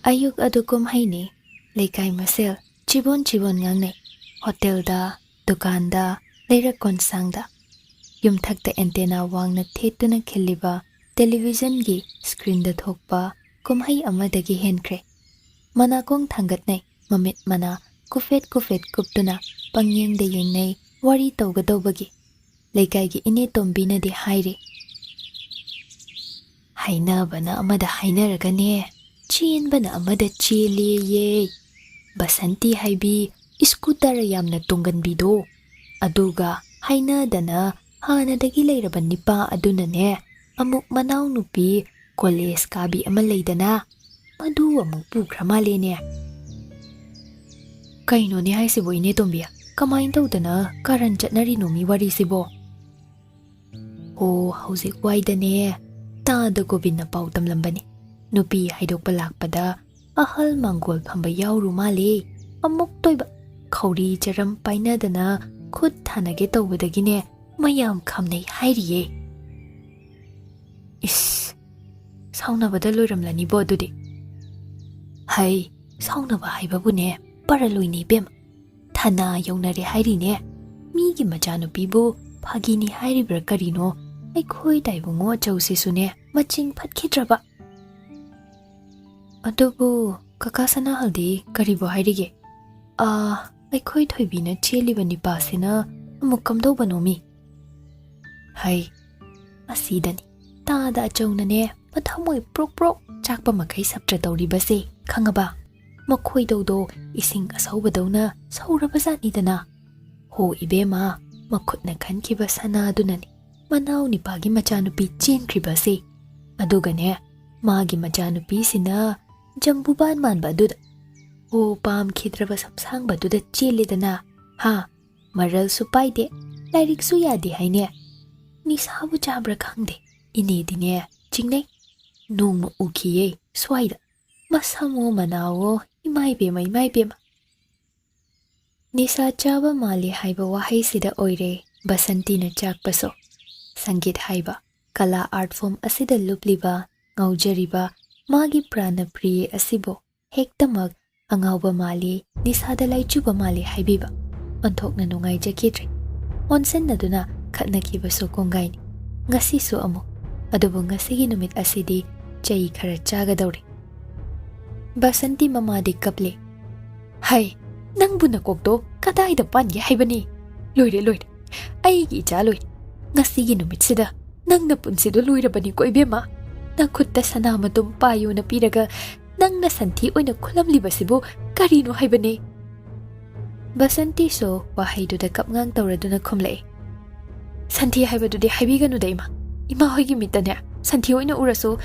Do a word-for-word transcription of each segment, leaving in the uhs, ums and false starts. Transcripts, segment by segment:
ꯑꯌꯨꯛ ꯑꯗꯨ ꯀꯨꯝꯍꯩꯅꯤ꯫ ꯂꯩꯀꯥꯏ ꯃꯁꯦꯜ ꯆꯤꯕꯣꯟ ꯆꯤꯕꯣꯟ ꯉꯥꯡꯅꯩ꯫ ꯍꯣꯇꯦꯜꯗ, ꯗꯨꯀꯥꯟꯗ, ꯂꯩꯔꯛ ꯀꯣꯟꯁꯥꯡꯗ꯫ ꯌꯨꯝꯊꯛꯇ ꯑꯦꯟꯇꯦꯅꯥ ꯋꯥꯡꯅ ꯊꯦꯠꯇꯨꯅ ꯈꯤꯜꯂꯤꯕ ꯇꯦꯂꯤꯚꯤꯖꯟꯒꯤ ꯁ꯭ꯀ꯭ꯔꯤꯟꯗ ꯊꯣꯛꯄ ꯀꯨꯝꯍꯩ ꯑꯃꯗꯒꯤ ꯍꯦꯟꯈ꯭ꯔꯦ꯫ ꯃꯅꯥꯀꯣꯡ ꯊꯥꯡꯒꯠꯅꯩ, ꯃꯃꯤꯠ ꯃꯅꯥ ꯀꯨꯐꯦꯠ ꯀꯨꯐꯦꯠ ꯀꯨꯞꯇꯨꯅ ꯄꯪꯌꯦꯡꯗ ꯌꯦꯡꯅꯩ, ꯋꯥꯔꯤ ꯇꯧꯒꯗꯧꯕꯒꯤ꯫ ꯂꯩꯀꯥꯏꯒꯤ ꯏꯅꯦ ꯇꯣꯝꯕꯤꯅꯗꯤ ꯍꯥꯏꯔꯤ, "ꯍꯥꯏꯅꯕꯅ ꯑꯃꯗ ꯍꯥꯏꯅꯔꯒꯅꯦ, ꯆꯦꯟꯕꯅ ꯑꯃꯗ ꯆꯦꯜꯂꯦꯌꯦ꯫ ꯕꯁꯟꯇꯤ ꯍꯥꯏꯕꯤ ꯁ꯭ꯀꯨꯇꯔ ꯌꯥꯝꯅ ꯇꯣꯡꯒꯟꯕꯤꯗꯣ, ꯑꯗꯨꯒ ꯍꯥꯏꯅꯗꯅ ꯍꯥꯟꯅꯗꯒꯤ ꯂꯩꯔꯕ ꯅꯤꯄꯥ ꯑꯗꯨꯅꯅꯦ, ꯑꯃꯨꯛ ꯃꯅꯥꯎꯅꯨꯄꯤ ꯀꯣꯂꯦꯖ ꯀꯥꯕꯤ ꯑꯃ ꯂꯩꯗꯅ, ꯃꯗꯨ ꯑꯃꯨꯛ ꯄꯨꯈ꯭ꯔ ꯃꯥꯜꯂꯦꯅꯦ꯫" "ꯀꯩꯅꯣꯅꯦ ꯍꯥꯏꯁꯤꯕꯣ, ꯏꯅꯦ ꯇꯣꯝꯕꯤ? ꯀꯃꯥꯏꯅ ꯇꯧꯗꯅ ꯀꯥꯔꯟ ꯆꯠꯅꯔꯤꯅꯣ ꯃꯤ ꯋꯥꯔꯤꯁꯤꯕꯣ?" "ꯑꯣ, ꯍꯧꯖꯤꯛ ꯋꯥꯏꯗꯅꯦ ꯇꯥꯗ ꯒꯣꯕꯤꯟꯅ ꯄꯥꯎ ꯇꯝꯂꯝꯕꯅꯤ꯫ ꯅꯨꯄꯤ ꯍꯥꯏꯗꯣꯛꯄ ꯂꯥꯛꯄꯗ ꯑꯍꯜ ꯃꯥꯡꯒꯣꯜ ꯐꯝꯕ ꯌꯥꯎꯔꯨ ꯃꯥꯜꯂꯦ꯫ ꯑꯃꯨꯛꯇꯣꯏꯕ ꯈꯧꯔꯤ ꯆꯔꯝ ꯄꯥꯏꯅꯗꯅ ꯈꯨꯠ ꯊꯥꯅꯒꯦ ꯇꯧꯕꯗꯒꯤꯅꯦ ꯃꯌꯥꯝ ꯈꯥꯝꯅꯩ ꯍꯥꯏꯔꯤꯌꯦ꯫" "ꯏꯁ, ꯁꯥꯎꯅꯕꯗ ꯂꯣꯏꯔꯝꯂꯅꯤꯕꯣ ꯑꯗꯨꯗꯤ꯫" "ꯍꯩ, ꯁꯥꯎꯅꯕ ꯍꯥꯏꯕꯕꯨꯅꯦ ꯄꯔꯂꯣꯏꯅꯤ ꯏꯕꯦꯝꯃ꯫ ꯊꯥꯅ ꯌꯧꯅꯔꯦ ꯍꯥꯏꯔꯤꯅꯦ꯫ ꯃꯤꯒꯤ ꯃꯆꯥꯅꯨꯄꯤꯕꯨ ꯐꯥꯒꯤꯅꯤ ꯍꯥꯏꯔꯤꯕ꯭ꯔꯥ ꯀꯔꯤꯅꯣ, ꯑꯩꯈꯣꯏ ꯗꯥꯏꯕꯨꯡꯉꯣ ꯑꯆꯧꯁꯤꯁꯨꯅꯦ ꯃꯆꯤꯡ ꯐꯠꯈꯤꯗ꯭ꯔꯕ꯫" "ꯑꯗꯨꯕꯨ ꯀꯀꯥ ꯁꯅꯥꯍꯜꯗꯤ ꯀꯔꯤꯕꯨ ꯍꯥꯏꯔꯤꯒꯦ?" "ꯑꯥ, ꯑꯩꯈꯣꯏ ꯊꯣꯏꯕꯤꯅ ꯆꯦꯜꯂꯤꯕ ꯅꯤꯄꯥꯁꯤꯅ ꯑꯃꯨꯛ ꯀꯝꯗꯧꯕꯅꯣꯃꯤ?" "ꯍꯩ, ꯑꯁꯤꯗꯅꯤ ꯇꯥꯗ ꯑꯆꯧꯅꯅꯦ ꯃꯊꯃꯣꯏ ꯄ꯭ꯔꯣꯛ ꯄ꯭ꯔꯣꯛ ꯆꯥꯛꯄ ꯃꯈꯩ ꯁꯞꯇ꯭ꯔ ꯇꯧꯔꯤꯕꯁꯦ, ꯈꯪꯉꯕ? ꯃꯈꯣꯏꯗꯧꯗꯣ ꯏꯁꯤꯡ ꯑꯁꯧꯕꯗꯧꯅ ꯁꯧꯔꯕꯖꯥꯠꯅꯤꯗꯅ꯫ ꯍꯣ ꯏꯕꯦꯝꯃ, ꯃꯈꯨꯠꯅ ꯈꯟꯈꯤꯕ ꯁꯅꯥꯗꯨꯅꯅꯤ ꯃꯅꯥꯎ ꯅꯤꯄꯥꯒꯤ ꯃꯆꯥꯅꯨꯄꯤ ꯆꯦꯟꯈ꯭ꯔꯤꯕꯁꯦ꯫ ꯑꯗꯨꯒꯅꯦ, ꯃꯥꯒꯤ ꯃꯆꯥꯅꯨꯄꯤꯁꯤꯅ ꯖꯝꯕꯨꯕꯥꯟ ꯃꯥꯟꯕ ꯑꯗꯨꯗ, ꯍꯣ ꯄꯥꯝꯈꯤꯗ꯭ꯔꯕ ꯁꯝꯁꯥꯡꯕꯗꯨꯗ ꯆꯦꯜꯂꯦꯗꯅ꯫ ꯍꯥ, ꯃꯔꯜꯁꯨ ꯄꯥꯏꯗꯦ, ꯂꯥꯏꯔꯤꯛꯁꯨ ꯌꯥꯗꯦ ꯍꯥꯏꯅꯦ꯫ ꯅꯤꯁꯥꯕꯨ ꯆꯥꯕ꯭ꯔꯥ ꯈꯪꯗꯦ, ꯏꯅꯦꯗꯤꯅꯦ ꯆꯤꯡꯅꯩ꯫ ꯅꯣꯡꯃ ꯎꯈꯤꯌꯦ ꯁ꯭ꯋꯥꯏꯗ, ꯃꯁꯝꯋꯣ ꯃꯅꯥꯋꯣ, ꯏꯃꯥꯏ ꯄꯦꯝꯃ, ꯏꯃꯥꯏ ꯄꯦꯝꯃ꯫" ꯅꯤꯁꯥ ꯆꯥꯕ ꯃꯥꯜꯂꯤ ꯍꯥꯏꯕ ꯋꯥꯍꯩꯁꯤꯗ ꯑꯣꯏꯔꯦ ꯕꯁꯟꯇꯤꯅ ꯆꯥꯛꯄꯁꯨ꯫ ꯁꯪꯒꯤꯠ ꯍꯥꯏꯕ ꯀꯂꯥ ꯑꯥꯔꯠ ꯐꯣꯝ ꯑꯁꯤꯗ ꯂꯨꯞꯂꯤꯕ, ꯉꯥꯎꯖꯔꯤꯕ, ꯃꯥꯒꯤ ꯄ꯭ꯔꯥꯅ ꯄ꯭ꯔꯤꯌꯦ ꯑꯁꯤꯕꯨ ꯍꯦꯛꯇꯃꯛ ꯑꯉꯥꯎꯕ ꯃꯥꯜꯂꯤ, ꯅꯤꯁꯥꯗ ꯂꯥꯏꯆꯨꯕ ꯃꯥꯜꯂꯤ ꯍꯥꯏꯕꯤꯕ꯫ ꯑꯣꯟꯊꯣꯛꯅ ꯅꯨꯡꯉꯥꯏꯖꯈꯤꯗ꯭ꯔꯦ꯫ ꯑꯣꯟꯁꯤꯟꯅꯗꯨꯅ ꯈꯠꯅꯈꯤꯕꯁꯨ ꯀꯣꯡꯒꯥꯏꯅꯤ꯫ ꯉꯁꯤꯁꯨ ꯑꯃꯨꯛ꯫ ꯑꯗꯨꯕꯨ ꯉꯁꯤꯒꯤ ꯅꯨꯃꯤꯠ ꯑꯁꯤꯗꯤ ꯆꯩ ꯈꯔ ꯆꯥꯒꯗꯧꯔꯦ꯫ ꯕꯁꯟꯇꯤ ꯃꯃꯥꯗꯤ ꯀꯞꯂꯦ꯫ "ꯍꯩ, ꯅꯪꯕꯨ ꯅꯀꯣꯛꯇꯣ ꯀꯗꯥꯏꯗ ꯄꯥꯟꯒꯦ ꯍꯥꯏꯕꯅꯤ? ꯂꯣꯏꯔꯦ, ꯂꯣꯏꯔꯦ꯫ ꯑꯩꯒꯤ ꯏꯆꯥ ꯂꯣꯏꯔꯦ꯫ ꯉꯁꯤꯒꯤ ꯅꯨꯃꯤꯠꯁꯤꯗ ꯅꯪ ꯅꯄꯨꯟꯁꯤꯗꯣ ꯂꯣꯏꯔꯕꯅꯤꯀꯣ ꯏꯕꯦꯝꯃ꯫ ꯅꯈꯨꯠꯇ ꯁꯅꯥ ꯃꯇꯨꯝ ꯄꯥꯏꯌꯨꯅ ꯄꯤꯔꯒ ꯅꯪꯅ ꯁꯟꯊꯤ ꯑꯣꯏꯅ ꯈꯨꯂꯝꯂꯤꯕꯁꯤꯕꯨ ꯀꯔꯤꯅꯣ ꯍꯥꯏꯕꯅꯤ?" ꯕꯁꯟꯇꯤꯁꯨ ꯋꯥꯍꯩꯗꯨꯗ ꯀꯞꯉꯥꯡ ꯇꯧꯔꯗꯨꯅ ꯈꯨꯝꯂꯛꯏ꯫ "ꯁꯟꯊꯤ ꯍꯥꯏꯕꯗꯨꯗꯤ ꯍꯥꯏꯕꯤꯒꯅꯨꯗ ꯏꯃꯥ꯫ ꯏꯃꯥ ꯍꯣꯏꯒꯤ ꯃꯤꯠꯇꯅꯦ ꯁꯟꯊꯤ ꯑꯣꯏꯅ ꯎꯔꯁꯨ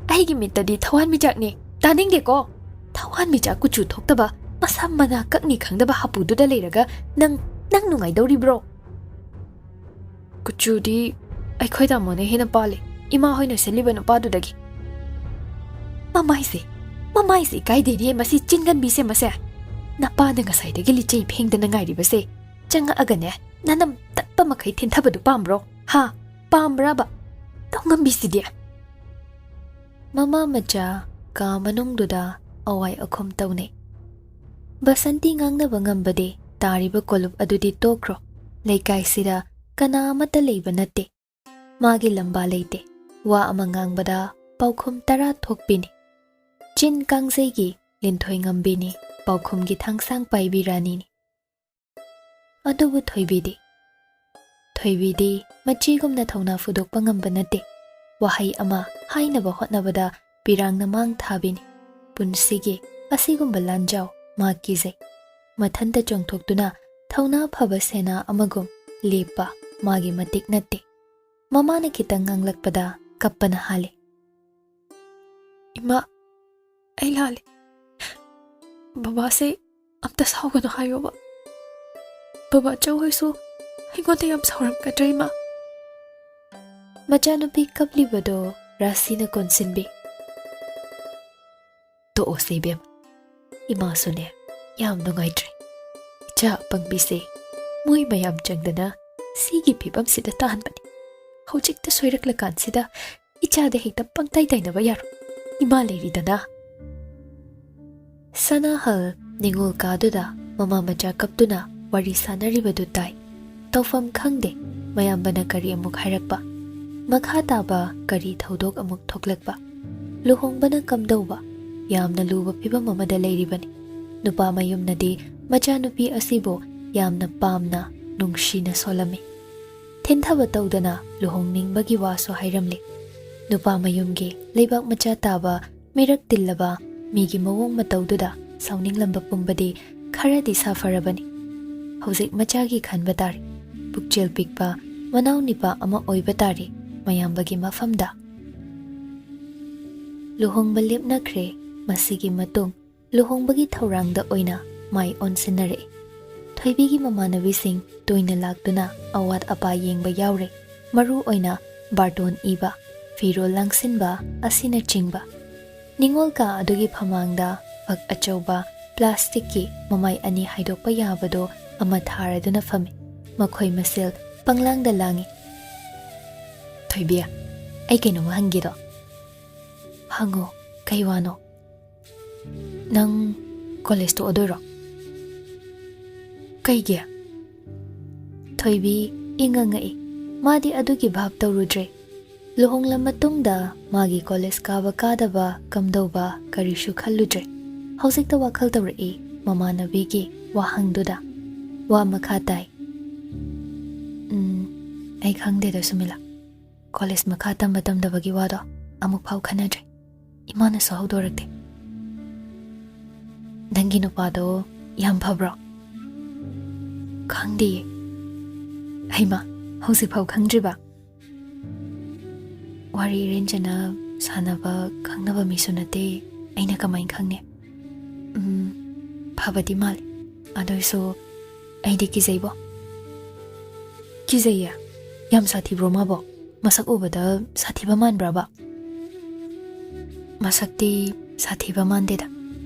ꯑꯩꯒꯤ ꯃꯤꯠꯇꯗꯤ ꯊꯋꯥꯟꯃꯤꯆꯥꯛꯅꯤ꯫ ꯇꯥꯅꯤꯡꯗꯦꯀꯣ꯫ ꯊꯋꯥꯟꯃꯤꯆꯥꯛ ꯀꯨꯆꯨ ꯊꯣꯛꯇꯕ, ꯃꯁꯝ ꯃꯅꯥ ꯀꯛꯅꯤ ꯈꯪꯗꯕ ꯍꯥꯄꯨꯗꯨꯗ ꯂꯩꯔꯒ ꯅꯪ, ꯅꯪ ꯅꯨꯡꯉꯥꯏꯗꯧꯔꯤꯕ꯭ꯔꯣ?" "ꯀꯨꯆꯨꯗꯤ ꯑꯩꯈꯣꯏ ꯇꯥꯃꯣꯅ ꯍꯦꯟꯅ ꯄꯥꯜꯂꯦ, ꯏꯃꯥ ꯍꯣꯏꯅ ꯁꯤꯜꯂꯤꯕ ꯅꯨꯄꯥꯗꯨꯗꯒꯤ꯫" "ꯃꯃꯥꯏꯁꯦ, ꯃꯃꯥꯏꯁꯦ ꯏꯀꯥꯏꯗꯦꯅꯦ ꯃꯁꯤ ꯆꯤꯟꯒꯟꯕꯤꯁꯦ ꯃꯁꯦ꯫ ꯅꯄꯥꯅ ꯉꯁꯥꯏꯗꯒꯤ ꯂꯤꯆꯩ ꯐꯦꯡꯗꯅ ꯉꯥꯏꯔꯤꯕꯁꯦ ꯆꯪꯉꯛꯑꯒꯅꯦ ꯅꯅꯝ ꯇꯠꯄ ꯃꯈꯩ ꯊꯤꯟꯊꯕꯗꯨ ꯄꯥꯝꯕ꯭ꯔꯣ? ꯍꯥ? ꯄꯥꯝꯕ꯭ꯔꯕ? ꯇꯧꯉꯝꯕꯤꯁꯤꯗꯤ!" ꯃꯃꯥ ꯃꯆꯥ ꯀꯥ ꯃꯅꯨꯡꯗꯨꯗ ꯑꯋꯥꯏ ꯑꯈꯨꯝ ꯇꯧꯅꯩ꯫ ꯕꯁꯟꯇꯤ ꯉꯥꯡꯅꯕ ꯉꯝꯕꯗꯤ ꯇꯥꯔꯤꯕ ꯀꯣꯂꯨꯞ ꯑꯗꯨꯗꯤ ꯇꯣꯛꯈ꯭ꯔꯣ꯫ ꯂꯩꯀꯥꯏꯁꯤꯗ ꯀꯅꯥ ꯑꯃꯠꯇ ꯂꯩꯕ ꯅꯠꯇꯦ꯫ ꯃꯥꯒꯤ ꯂꯝꯕꯥ ꯂꯩꯇꯦ꯫ ꯋꯥ ꯑꯃ ꯉꯥꯡꯕꯗ ꯄꯥꯎꯈꯨꯝ ꯇꯔꯥ ꯊꯣꯛꯄꯤꯅꯤ꯫ ꯆꯤꯟ ꯀꯥꯡꯖꯩꯒꯤ ꯂꯤꯟꯊꯣꯏ ꯉꯝꯕꯤꯅꯤ, ꯄꯥꯎꯈꯨꯝꯒꯤ ꯊꯥꯡꯁꯥꯡ ꯄꯥꯏꯕꯤ ꯔꯥꯅꯤꯅꯤ꯫ ꯑꯗꯨꯕꯨ ꯊꯣꯏꯕꯤꯗꯤ? ꯊꯣꯏꯕꯤꯗꯤ ꯃꯆꯦꯒꯨꯝꯅ ꯊꯧꯅꯥ ꯐꯨꯗꯣꯛꯄ ꯉꯝꯕ ꯅꯠꯇꯦ꯫ ꯋꯥꯍꯩ ꯑꯃ ꯍꯥꯏꯅꯕ ꯍꯣꯠꯅꯕꯗ ꯄꯤꯔꯥꯡꯅ ꯃꯥꯡ ꯊꯥꯕꯤꯅꯤ꯫ ꯄꯨꯟꯁꯤꯒꯤ ꯑꯁꯤꯒꯨꯝꯕ ꯂꯥꯟꯖꯥꯎ ꯃꯥ ꯀꯤꯖꯩ꯫ ꯃꯊꯟꯇ ꯆꯣꯡꯊꯣꯛꯇꯨꯅ ꯊꯧꯅꯥ ꯐꯕ ꯁꯦꯅꯥ ꯑꯃꯒꯨꯝ ꯂꯦꯞꯄ ꯃꯥꯒꯤ ꯃꯇꯤꯛ ꯅꯠꯇꯦ꯫ ꯃꯃꯥꯅ ꯈꯤꯇꯪ ꯉꯥꯡꯂꯛꯄꯗ ꯀꯞꯄꯅ ꯍꯥꯜꯂꯤ꯫ "ꯏꯃꯥ, ꯑꯩ ꯂꯥꯜꯂꯦ꯫ ꯕꯕꯥꯁꯦ ꯑꯝꯇ ꯁꯥꯎꯒꯅꯨ ꯍꯥꯏꯌꯣꯕ꯫ ꯕꯕꯥ ꯆꯧ ꯍꯣꯏꯁꯨ ꯑꯩꯉꯣꯟꯗ ꯌꯥꯝ ꯁꯥꯎꯔꯝꯒꯗ꯭ꯔꯥ, ꯏꯃꯥ?" ꯃꯆꯥꯅꯨꯄꯤ ꯀꯞꯂꯤꯕꯗꯣ ꯔꯥꯁꯤꯅ ꯀꯣꯟꯁꯤꯟꯕꯤ꯫ "ꯇꯣꯛꯑꯣꯁꯦ ꯏꯕꯦꯝꯃ, ꯏꯃꯥꯁꯨꯅꯦ ꯌꯥꯝ ꯅꯨꯡꯉꯥꯏꯇ꯭ꯔꯦ꯫ ꯏꯆꯥ ꯑꯄꯪꯕꯤꯁꯦ ꯃꯣꯏ ꯃꯌꯥꯝ ꯆꯪꯗꯅ ꯁꯤꯒꯤ ꯐꯤꯕꯝꯁꯤꯗ ꯇꯥꯍꯟꯕꯅꯤ꯫ ꯍꯧꯖꯤꯛꯇ ꯁꯣꯏꯔꯛꯂꯀꯥꯟꯁꯤꯗ ꯏꯆꯥꯗ ꯍꯦꯛꯇ ꯄꯪꯇꯥꯏ ꯇꯥꯏꯅꯕ ꯌꯥꯔꯣꯏ꯫ ꯏꯃꯥ ꯂꯩꯔꯤꯗꯅ꯫ ꯁꯅꯥꯍꯜ ꯅꯤꯉꯣꯜ ꯀꯥꯗꯨꯗ ꯃꯃꯥ ꯃꯆꯥ ꯀꯞꯇꯨꯅ ꯋꯥꯔꯤ ꯁꯥꯟꯅꯔꯤꯕꯗꯨ ꯇꯥꯏ꯫ ꯇꯧꯐꯝ ꯈꯪꯗꯦ, ꯃꯌꯥꯝꯕꯅ ꯀꯔꯤ ꯑꯃꯨꯛ ꯍꯥꯏꯔꯛꯄ, ꯃꯈꯥ ꯇꯥꯕ ꯀꯔꯤ ꯊꯧꯗꯣꯛ ꯑꯃꯨꯛ ꯊꯣꯛꯂꯛꯄ꯫ ꯂꯨꯍꯣꯡꯕꯅ ꯀꯝꯗꯧꯕ? ꯌꯥꯝꯅ ꯂꯨꯕ ꯐꯤꯕꯝ ꯑꯃꯗ ꯂꯩꯔꯤꯕꯅꯤ꯫ ꯅꯨꯄꯥ ꯃꯌꯨꯝꯅꯗꯤ ꯃꯆꯥꯅꯨꯄꯤ ꯑꯁꯤꯕꯨ ꯌꯥꯝꯅ ꯄꯥꯝꯅ, ꯅꯨꯡꯁꯤꯅ ꯁꯣꯜꯂꯝꯃꯤ꯫ ꯊꯤꯟꯊꯕ ꯇꯧꯗꯅ ꯂꯨꯍꯣꯡꯅꯤꯡꯕꯒꯤ ꯋꯥꯁꯨ ꯍꯥꯏꯔꯝꯂꯤ꯫ ꯅꯨꯄꯥ ꯃꯌꯨꯝꯒꯤ ꯂꯩꯕꯥꯛ ꯃꯆꯥ ꯇꯥꯕ, ꯃꯤꯔꯛ ꯇꯤꯜꯂꯕ ꯃꯤꯒꯤ ꯃꯑꯣꯡ ꯃꯇꯧꯗꯨꯗ ꯁꯥꯎꯅꯤꯡꯂꯝꯕ ꯄꯨꯝꯕꯗꯤ ꯈꯔꯗꯤ ꯁꯥꯐꯔꯕꯅꯤ꯫ ꯍꯧꯖꯤꯛ ꯃꯆꯥꯒꯤ ꯈꯟꯕ ꯇꯥꯔꯦ꯫ ꯄꯨꯛꯆꯦꯜ ꯄꯤꯛꯄ ꯃꯅꯥꯎ ꯅꯤꯄꯥ ꯑꯃ ꯑꯣꯏꯕ ꯇꯥꯔꯦ ꯃꯌꯥꯝꯕꯒꯤ ꯃꯐꯝꯗ꯫ ꯂꯨꯍꯣꯡꯕ ꯂꯦꯞꯅꯈ꯭ꯔꯦ꯫ ꯃꯁꯤꯒꯤ ꯃꯇꯨꯡ ꯂꯨꯍꯣꯡꯕꯒꯤ ꯊꯧꯔꯥꯡꯗ ꯑꯣꯏꯅ ꯃꯥꯏ ꯑꯣꯟꯁꯤꯟꯅꯔꯛꯏ꯫ ꯊꯣꯏꯕꯤꯒꯤ ꯃꯃꯥꯟꯅꯕꯤꯁꯤꯡ ꯇꯣꯏꯅ ꯂꯥꯛꯇꯨꯅ ꯑꯋꯥꯠ ꯑꯄꯥ ꯌꯦꯡꯕ ꯌꯥꯎꯔꯦ, ꯃꯔꯨ ꯑꯣꯏꯅ ꯕꯥꯔꯇꯣꯟ ꯏꯕ, ꯐꯤꯔꯣꯜ ꯂꯥꯡꯁꯤꯟꯕ ꯑꯁꯤꯅꯆꯤꯡꯕ꯫ ꯅꯤꯉꯣꯜ ꯀꯥ ꯑꯗꯨꯒꯤ ꯐꯃꯥꯡꯗ ꯐꯛ ꯑꯆꯧꯕ ꯄ꯭ꯂꯥꯁꯇꯤꯛꯀꯤ ꯃꯃꯥꯏ ꯑꯅꯤ ꯍꯥꯏꯗꯣꯛꯄ ꯌꯥꯕꯗꯣ ꯑꯃ ꯊꯥꯔꯗꯨꯅ ꯐꯝꯃꯤ꯫ ꯃꯈꯣꯏ ꯃꯁꯦꯜ ꯄꯪꯂꯥꯡꯗ ꯂꯥꯡꯉꯤ꯫ "ꯊꯣꯏꯕꯤ, ꯑꯩ ꯀꯩꯅꯣꯝꯃ ꯍꯪꯒꯦꯗꯣ?" "ꯍꯪꯉꯣ, ꯀꯩ ꯋꯥꯅꯣ?" "ꯅꯪ ꯀꯣꯂꯦꯖ ꯇꯣꯛꯑꯗꯣꯏꯔꯣ?" "ꯀꯩꯒꯤ?" ꯊꯣꯏꯕꯤ ꯏꯉꯛ ꯉꯛꯏ꯫ ꯃꯥꯗꯤ ꯑꯗꯨꯒꯤ ꯚꯥꯞ ꯇꯧꯔꯨꯗ꯭ꯔꯦ꯫ ꯂꯨꯍꯣꯡꯂ ꯃꯇꯨꯡꯗ ꯃꯥꯒꯤ ꯀꯣꯂꯦꯖ ꯀꯥꯕ ꯀꯥꯗꯕ ꯀꯝꯗꯧꯕ ꯀꯔꯤꯁꯨ ꯈꯜꯂꯨꯗ꯭ꯔꯦ꯫ ꯍꯧꯖꯤꯛꯇ ꯋꯥꯈꯜ ꯇꯧꯔꯛꯏ ꯃꯃꯥꯟꯅꯕꯤꯒꯤ ꯋꯥꯍꯪꯗꯨꯗ꯫ ꯋꯥ ꯃꯈꯥ ꯇꯥꯏ꯫ "ꯎꯝ, ꯑꯩ ꯈꯪꯗꯦꯗ ꯁꯨꯃꯤꯂꯥ꯫ ꯀꯣꯂꯦꯖ ꯃꯈꯥ ꯇꯝꯕ ꯇꯝꯗꯕꯒꯤ ꯋꯥꯗꯣ ꯑꯃꯨꯛ ꯐꯥꯎ ꯈꯟꯅꯗ꯭ꯔꯤ꯫ ꯏꯃꯥꯅꯁꯨ ꯍꯧꯗꯣꯔꯛꯇꯦ꯫" "ꯅꯪꯒꯤ ꯅꯨꯄꯥꯗꯣ ꯌꯥꯝ ꯐꯕ꯭ꯔꯣ?" "ꯈꯪꯗꯦꯌꯦ꯫" "ꯍꯩꯃꯥ, ꯍꯧꯖꯤꯛꯐꯥꯎ ꯈꯪꯗ꯭ꯔꯤꯕ?" "ꯋꯥꯔꯤ ꯏꯔꯦꯟꯖꯅ ꯁꯥꯟꯅꯕ ꯈꯪꯅꯕ ꯃꯤꯁꯨ ꯅꯠꯇꯦ, ꯑꯩꯅ ꯀꯃꯥꯏꯅ ꯈꯪꯅꯤ?" "ꯎꯝ, ꯐꯕꯗꯤ ꯃꯥꯜꯂꯤ, ꯑꯗꯨꯏꯁꯨ ꯑꯩꯗꯤ ꯀꯤꯖꯩꯕꯣ꯫" "ꯀꯤꯖꯩꯌꯦ? ꯌꯥꯝ ꯁꯥꯊꯤꯕ꯭ꯔꯣ ꯃꯥꯕꯣ? ꯃꯁꯛ ꯎꯕꯗ ꯁꯥꯊꯤꯕ ꯃꯥꯟꯕ꯭ꯔꯕ?" "ꯃꯁꯛꯇꯤ ꯁꯥꯊꯤꯕ ꯃꯥꯟꯗꯦꯗ꯫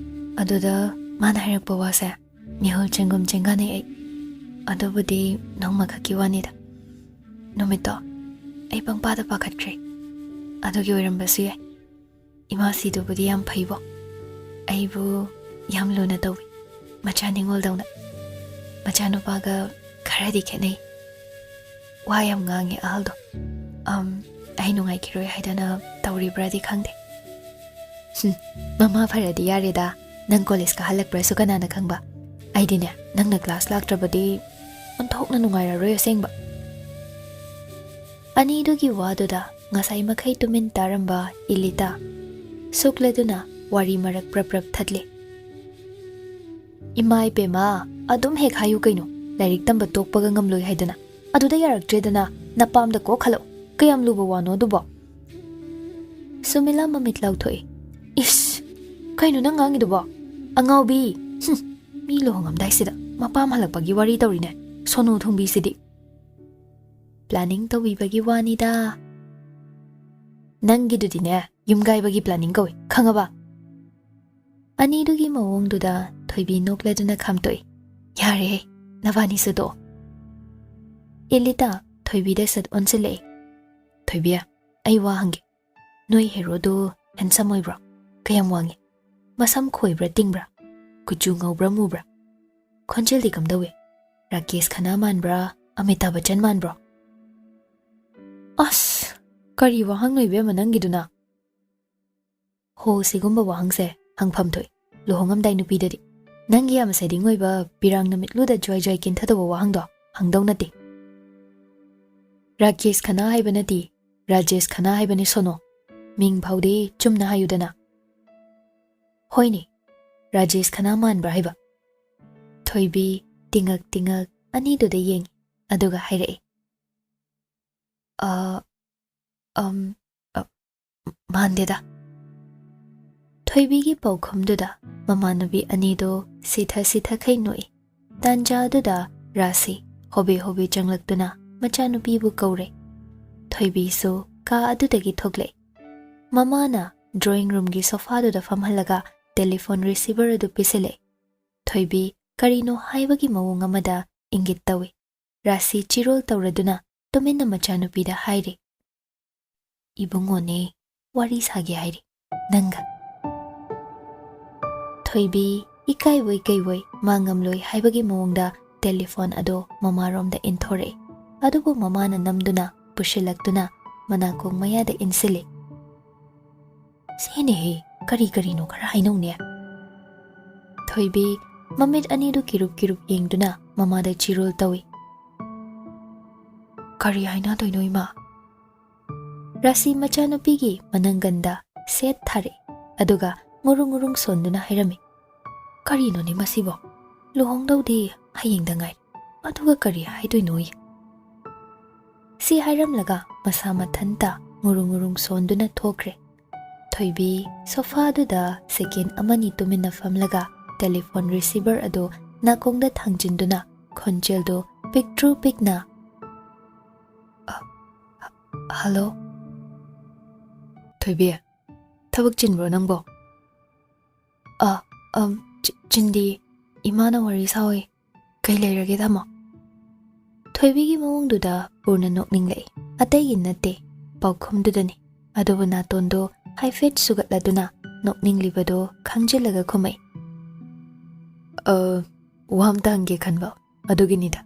ꯑꯗꯨꯗ ꯃꯥꯅ ꯍꯥꯏꯔꯛꯄ ꯋꯥꯁꯦ ꯃꯤꯍꯨꯜ ꯆꯦꯡꯒꯨꯝ ꯆꯦꯡꯒꯥꯅꯩ ꯑꯩ꯫ ꯑꯗꯨꯕꯨꯗꯤ ꯅꯣꯡꯃꯈꯛꯀꯤ ꯋꯥꯅꯤꯗ꯫ ꯅꯨꯃꯤꯠꯇꯣ ꯑꯩ ꯄꯪꯄꯥꯗ ꯄꯥꯈꯠꯈ꯭ꯔꯦ꯫ ꯑꯗꯨꯒꯤ ꯑꯣꯏꯔꯝꯕꯁꯨ ꯌꯥꯏ꯫" ꯏꯃꯥꯁꯤꯗꯨꯕꯨꯗꯤ ꯌꯥꯝ ꯐꯩꯕꯣ꯫ ꯑꯩꯕꯨ ꯌꯥꯝ ꯂꯨꯅ ꯇꯧꯏ꯫ ꯃꯆꯥ ꯅꯤꯉꯣꯜꯗꯧꯅ꯫ ꯃꯆꯥꯅꯨꯄꯥꯒ ꯈꯔꯗꯤ ꯈꯦꯠꯅꯩ꯫ ꯋꯥ ꯌꯥꯝ ꯉꯥꯡꯉꯦ ꯑꯍꯜꯗꯣ꯫ ꯑꯝ, ꯑꯩ ꯅꯨꯡꯉꯥꯏꯈꯤꯔꯣꯏ ꯍꯥꯏꯗꯅ ꯇꯧꯔꯤꯕ꯭ꯔꯥꯗꯤ ꯈꯪꯗꯦ꯫ ꯍꯨꯝ, ꯃꯃꯥ ꯐꯔꯗꯤ ꯌꯥꯔꯦꯗ꯫ ꯅꯪ ꯀꯣꯂꯦꯖ ꯀꯥꯍꯜꯂꯛꯄ꯭ꯔꯁꯨ ꯀꯅꯥꯅ ꯈꯪꯕ? ꯑꯩꯗꯤꯅꯦ, ꯅꯪꯅ ꯀ꯭ꯂꯥꯁ ꯂꯥꯛꯇ꯭ꯔꯕꯗꯤ ꯑꯣꯟꯊꯣꯛꯅ ꯅꯨꯡꯉꯥꯏꯔꯔꯣꯏ ꯑꯁꯦꯡꯕ꯫ ꯑꯅꯤꯗꯨꯒꯤ ꯋꯥꯗꯨꯗ ꯉꯁꯥꯏ ꯃꯈꯩ ꯇꯨꯃꯤꯟ ꯇꯥꯔꯝꯕ ꯏꯂꯤꯇꯥ ꯁꯨꯛꯂꯗꯨꯅ ꯋꯥꯔꯤ ꯃꯔꯛ ꯄ꯭ꯔꯞ ꯄ꯭ꯔꯞ ꯊꯠꯂꯦ꯫ "ꯏꯃꯥ ꯏꯄꯦꯝꯃ, ꯑꯗꯨꯝ ꯍꯦꯛ ꯍꯥꯏꯌꯨ ꯀꯩꯅꯣ, ꯂꯥꯏꯔꯤꯛ ꯇꯝꯕ ꯇꯣꯛꯄꯒ ꯉꯝꯂꯣꯏ ꯍꯥꯏꯗꯅ꯫ ꯑꯗꯨꯗ ꯌꯥꯔꯛꯇ꯭ꯔꯦꯗꯅ, ꯅꯄꯥꯝꯗ ꯀꯣꯛ ꯍꯜꯂꯛꯎ꯫ ꯀꯌꯥꯝ ꯂꯨꯕ ꯋꯥꯅꯣ ꯑꯗꯨꯕꯣ?" ꯁꯨꯃꯤꯂꯥ ꯃꯃꯤꯠ ꯂꯥꯎꯊꯣꯛꯏ꯫ "ꯏꯁ, ꯀꯩꯅꯣ ꯅꯪ ꯉꯥꯡꯉꯤꯗꯨꯕꯣ? ꯑꯉꯥꯎꯕꯤ! ꯍꯨꯝ, ꯃꯤ ꯂꯨꯍꯣꯡꯉꯝꯗꯥꯏꯁꯤꯗ ꯃꯄꯥꯝ ꯍꯜꯂꯛꯄꯒꯤ ꯋꯥꯔꯤ ꯇꯧꯔꯤꯅꯦ, ꯁꯣꯅꯨ ꯊꯣꯡꯕꯤꯁꯤꯗꯤ!" "ꯄ꯭ꯂꯥꯅꯤꯡ ꯇꯧꯕꯤꯕꯒꯤ ꯋꯥꯅꯤꯗ꯫ ꯅꯪꯒꯤꯗꯨꯗꯤꯅꯦ, ꯌꯨꯝꯒꯥꯏꯕꯒꯤ ꯄ꯭ꯂꯥꯅꯤꯡ ꯀꯧꯏ, ꯈꯪꯉꯕ?" ꯑꯅꯤꯗꯨꯒꯤ ꯃꯑꯣꯡꯗꯨꯗ ꯊꯣꯏꯕꯤ ꯅꯣꯛꯂꯗꯨꯅ ꯈꯥꯝꯇꯣꯛꯏ꯫ "ꯌꯥꯔꯦꯍꯦ, ꯅꯕꯥꯅꯤꯁꯨ ꯇꯣꯛꯑꯣ꯫" ꯏꯂꯤꯇꯥ ꯊꯣꯏꯕꯤꯗ ꯁꯠ ꯑꯣꯟꯁꯤꯜꯂꯛꯏ꯫ "ꯊꯣꯏꯕꯤ, ꯑꯩ ꯋꯥ ꯍꯪꯒꯦ꯫ ꯅꯣꯏ ꯍꯦꯔꯣꯗꯨ ꯍꯦꯟꯁꯝ ꯑꯣꯏꯕ꯭ꯔꯣ? ꯀꯌꯥꯝ ꯋꯥꯡꯉꯤ? ꯃꯁꯝ ꯈꯣꯏꯕ꯭ꯔꯥ ꯇꯤꯡꯕ꯭ꯔꯥ? ꯀꯨꯆꯨ ꯉꯧꯕ꯭ꯔꯥ ꯃꯨꯕ꯭ꯔꯥ? ꯈꯣꯟꯖꯦꯜꯗꯤ ꯀꯝꯗꯧꯏ? ꯔꯥꯀꯦꯁ ꯈꯅꯥ ꯃꯥꯟꯕ꯭ꯔꯥ? ꯑꯃꯤꯇꯥꯕ ꯕꯆꯟ ꯃꯥꯟꯕ꯭ꯔꯣ?" "ꯑꯁ, ꯀꯔꯤ ꯋꯥꯍꯪꯅꯣ ꯏꯕꯦꯝꯃ ꯅꯪꯒꯤꯗꯨꯅ?" "ꯍꯣ, ꯁꯤꯒꯨꯝꯕ ꯋꯥꯍꯪꯁꯦ ꯍꯪꯐꯝ ꯊꯣꯛꯏ ꯂꯨꯍꯣꯡꯉꯝꯗꯥꯏ ꯅꯨꯄꯤꯗꯗꯤ꯫ ꯅꯪꯒꯤ ꯌꯥꯝ ꯁꯦꯗꯤꯡ ꯑꯣꯏꯕ, ꯄꯤꯔꯥꯡꯅ ꯃꯤꯠꯂꯨꯗ ꯖ꯭ꯋꯥꯏ ꯖ꯭ꯋꯥꯏ ꯀꯤꯟꯊꯗꯧꯕ ꯋꯥꯍꯪꯗꯣ ꯍꯪꯗꯧ ꯅꯠꯇꯦ꯫ ꯔꯥꯀꯦꯁ ꯈꯅꯥ ꯍꯥꯏꯕ ꯅꯠꯇꯦ, ꯔꯥꯖꯦꯁ ꯈꯅꯥ ꯍꯥꯏꯕꯅꯤ ꯁꯣꯅꯣ꯫ ꯃꯤꯡ ꯐꯥꯎꯗꯤ ꯆꯨꯝꯅ ꯍꯥꯏꯌꯨꯗꯅ꯫" "ꯍꯣꯏꯅꯦ, ꯔꯥꯖꯦꯁ ꯈꯅꯥ ꯃꯥꯟꯕ꯭ꯔꯥ ꯍꯥꯏꯕ?" ꯊꯣꯏꯕꯤ ꯇꯤꯉꯛ ꯇꯤꯉꯛ ꯑꯅꯤꯗꯨꯗ ꯌꯦꯡꯉꯤ, ꯑꯗꯨꯒ ꯍꯥꯏꯔꯛꯏ꯫ "ꯑ, ꯑꯝ, ꯑ, ꯃꯥꯟꯗꯦꯗ꯫" ꯊꯣꯏꯕꯤꯒꯤ ꯄꯥꯎꯈꯨꯝꯗꯨꯗ ꯃꯃꯥꯟꯅꯕꯤ ꯑꯅꯤꯗꯣ ꯁꯤꯊ ꯁꯤꯊꯈꯩ ꯅꯣꯛꯏ꯫ ꯇꯥꯟꯖꯥ ꯑꯗꯨꯗ ꯔꯥꯁꯤ ꯍꯣꯕꯦ ꯍꯣꯕꯦ ꯆꯪꯂꯛꯇꯨꯅ ꯃꯆꯥꯅꯨꯄꯤꯕꯨ ꯀꯧꯔꯦ꯫ ꯊꯣꯏꯕꯤꯁꯨ ꯀꯥ ꯑꯗꯨꯗꯒꯤ ꯊꯣꯛꯂꯛꯏ꯫ ꯃꯃꯥꯅ ꯗ꯭ꯔꯣꯌꯤꯡ ꯔꯨꯝꯒꯤ ꯁꯣꯐꯥꯗꯨꯗ ꯐꯝꯍꯜꯂꯒ ꯇꯦꯂꯤꯐꯣꯟ ꯔꯤꯁꯤꯚꯔ ꯑꯗꯨ ꯄꯤꯁꯤꯜꯂꯛꯏ꯫ ꯊꯣꯏꯕꯤ ꯀꯔꯤꯅꯣ ꯍꯥꯏꯕꯒꯤ ꯃꯑꯣꯡ ꯑꯃꯗ ꯏꯪꯒꯤꯠ ꯇꯧꯏ꯫ ꯔꯥꯁꯤ ꯆꯤꯔꯣꯜ ꯇꯧꯔꯗꯨꯅ ꯇꯨꯃꯤꯟꯅ ꯃꯆꯥꯅꯨꯄꯤꯗ ꯍꯥꯏꯔꯤ, "ꯏꯕꯨꯡꯉꯣꯅꯦ, ꯋꯥꯔꯤ ꯁꯥꯒꯦ ꯍꯥꯏꯔꯤ꯫" ꯅꯪꯒ꯫ ꯊꯣꯏꯕꯤ ꯏꯀꯥꯏꯕꯣꯏ ꯀꯩꯕꯣꯏ ꯃꯥ ꯉꯝꯂꯣꯏ ꯍꯥꯏꯕꯒꯤ ꯃꯑꯣꯡꯗ ꯇꯦꯂꯤꯐꯣꯟ ꯑꯗꯣ ꯃꯃꯥꯔꯣꯝꯗ ꯏꯟꯊꯣꯔꯛꯏ꯫ ꯑꯗꯨꯕꯨ ꯃꯃꯥꯅ ꯅꯝꯗꯨꯅ ꯄꯨꯁꯤꯜꯂꯛꯇꯨꯅ ꯃꯅꯥꯀꯣꯡ ꯃꯌꯥꯗ ꯏꯟꯁꯤꯜꯂꯤ꯫ "ꯁꯤꯅꯦꯍꯦ, ꯀꯔꯤ ꯀꯔꯤꯅꯣ ꯈꯔ ꯍꯥꯏꯅꯧꯅꯦ꯫" ꯊꯣꯏꯕꯤ ꯃꯃꯤꯠ ꯑꯅꯤꯗꯨ ꯀꯤꯔꯨꯞ ꯀꯤꯔꯨꯞ ꯌꯦꯡꯗꯨꯅ ꯃꯃꯥꯗ ꯆꯤꯔꯣꯜ ꯇꯧꯏ꯫ "ꯀꯔꯤ ꯍꯥꯏꯅꯗꯣꯏꯅꯣ ꯏꯃꯥ?" ꯔꯥꯁꯤ ꯃꯆꯥꯅꯨꯄꯤꯒꯤ ꯃꯅꯪꯒꯟꯗ ꯁꯦꯠ ꯊꯥꯔꯛꯏ, ꯑꯗꯨꯒ ꯉꯨꯔꯨꯡ ꯉꯨꯔꯨꯡ ꯁꯣꯟꯗꯨꯅ ꯍꯥꯏꯔꯝꯃꯤ, "ꯀꯔꯤꯅꯣꯅꯦ ꯃꯁꯤꯕꯣ? ꯂꯨꯍꯣꯡꯗꯧꯗꯤ ꯍꯌꯦꯡꯗ ꯉꯥꯏꯔꯦ, ꯑꯗꯨꯒ ꯀꯔꯤ ꯍꯥꯏꯗꯣꯏꯅꯣꯌꯦ?" ꯁꯤ ꯍꯥꯏꯔꯝꯂꯒ ꯃꯁꯥ ꯃꯊꯟꯇ ꯉꯨꯔꯨꯡ ꯉꯨꯔꯨꯡ ꯁꯣꯟꯗꯨꯅ ꯊꯣꯛꯈ꯭ꯔꯦ꯫ ꯊꯣꯏꯕꯤ ꯁꯣꯐꯥꯗꯨꯗ ꯁꯦꯀꯦꯟ ꯑꯃꯅꯤ ꯇꯨꯃꯤꯟꯅ ꯐꯝꯂꯒ ꯇꯦꯂꯤꯐꯣꯟ ꯔꯤꯁꯤꯚꯔ ꯑꯗꯨ ꯅꯥꯀꯣꯡꯗ ꯊꯥꯡꯖꯤꯟꯗꯨꯅ ꯈꯣꯟꯖꯦꯜꯗꯨ ꯄꯤꯛꯇ꯭ꯔꯨ ꯄꯤꯛꯅ, "ꯑ, ꯍ-, ꯍꯜꯂꯣ? ꯊꯣꯏꯕꯤ, ꯊꯕꯛ ꯆꯤꯟꯕ꯭ꯔꯣ ꯅꯪꯕꯣ?" "ꯑ, ꯑꯝ, ꯆꯤ-, ꯆꯤꯟꯗꯤ꯫ ꯏꯃꯥꯅ ꯋꯥꯔꯤ ꯁꯥꯎꯏ꯫ ꯀꯩ ꯂꯩꯔꯒꯦ ꯇꯥꯃꯣ?" ꯊꯣꯏꯕꯤꯒꯤ ꯃꯑꯣꯡꯗꯨꯗ ꯄꯨꯔꯅ ꯅꯣꯛꯅꯤꯡꯂꯛꯏ꯫ ꯑꯇꯩꯒꯤ ꯅꯠꯇꯦ, ꯄꯥꯎꯈꯨꯝꯗꯨꯗꯅꯤ꯫ ꯑꯗꯨꯕꯨ ꯅꯥꯇꯣꯟꯗꯣ ꯍꯥꯏꯐꯦꯠ ꯁꯨꯒꯠꯂꯗꯨꯅ ꯅꯣꯛꯅꯤꯡꯂꯤꯕꯗꯣ ꯈꯪꯖꯤꯜꯂꯒ ꯈꯨꯝꯃꯛꯏ꯫ "ꯑ, ꯋꯥ ꯑꯝꯇ ꯍꯪꯒꯦ ꯈꯟꯕ, ꯑꯗꯨꯒꯤꯅꯤꯗ꯫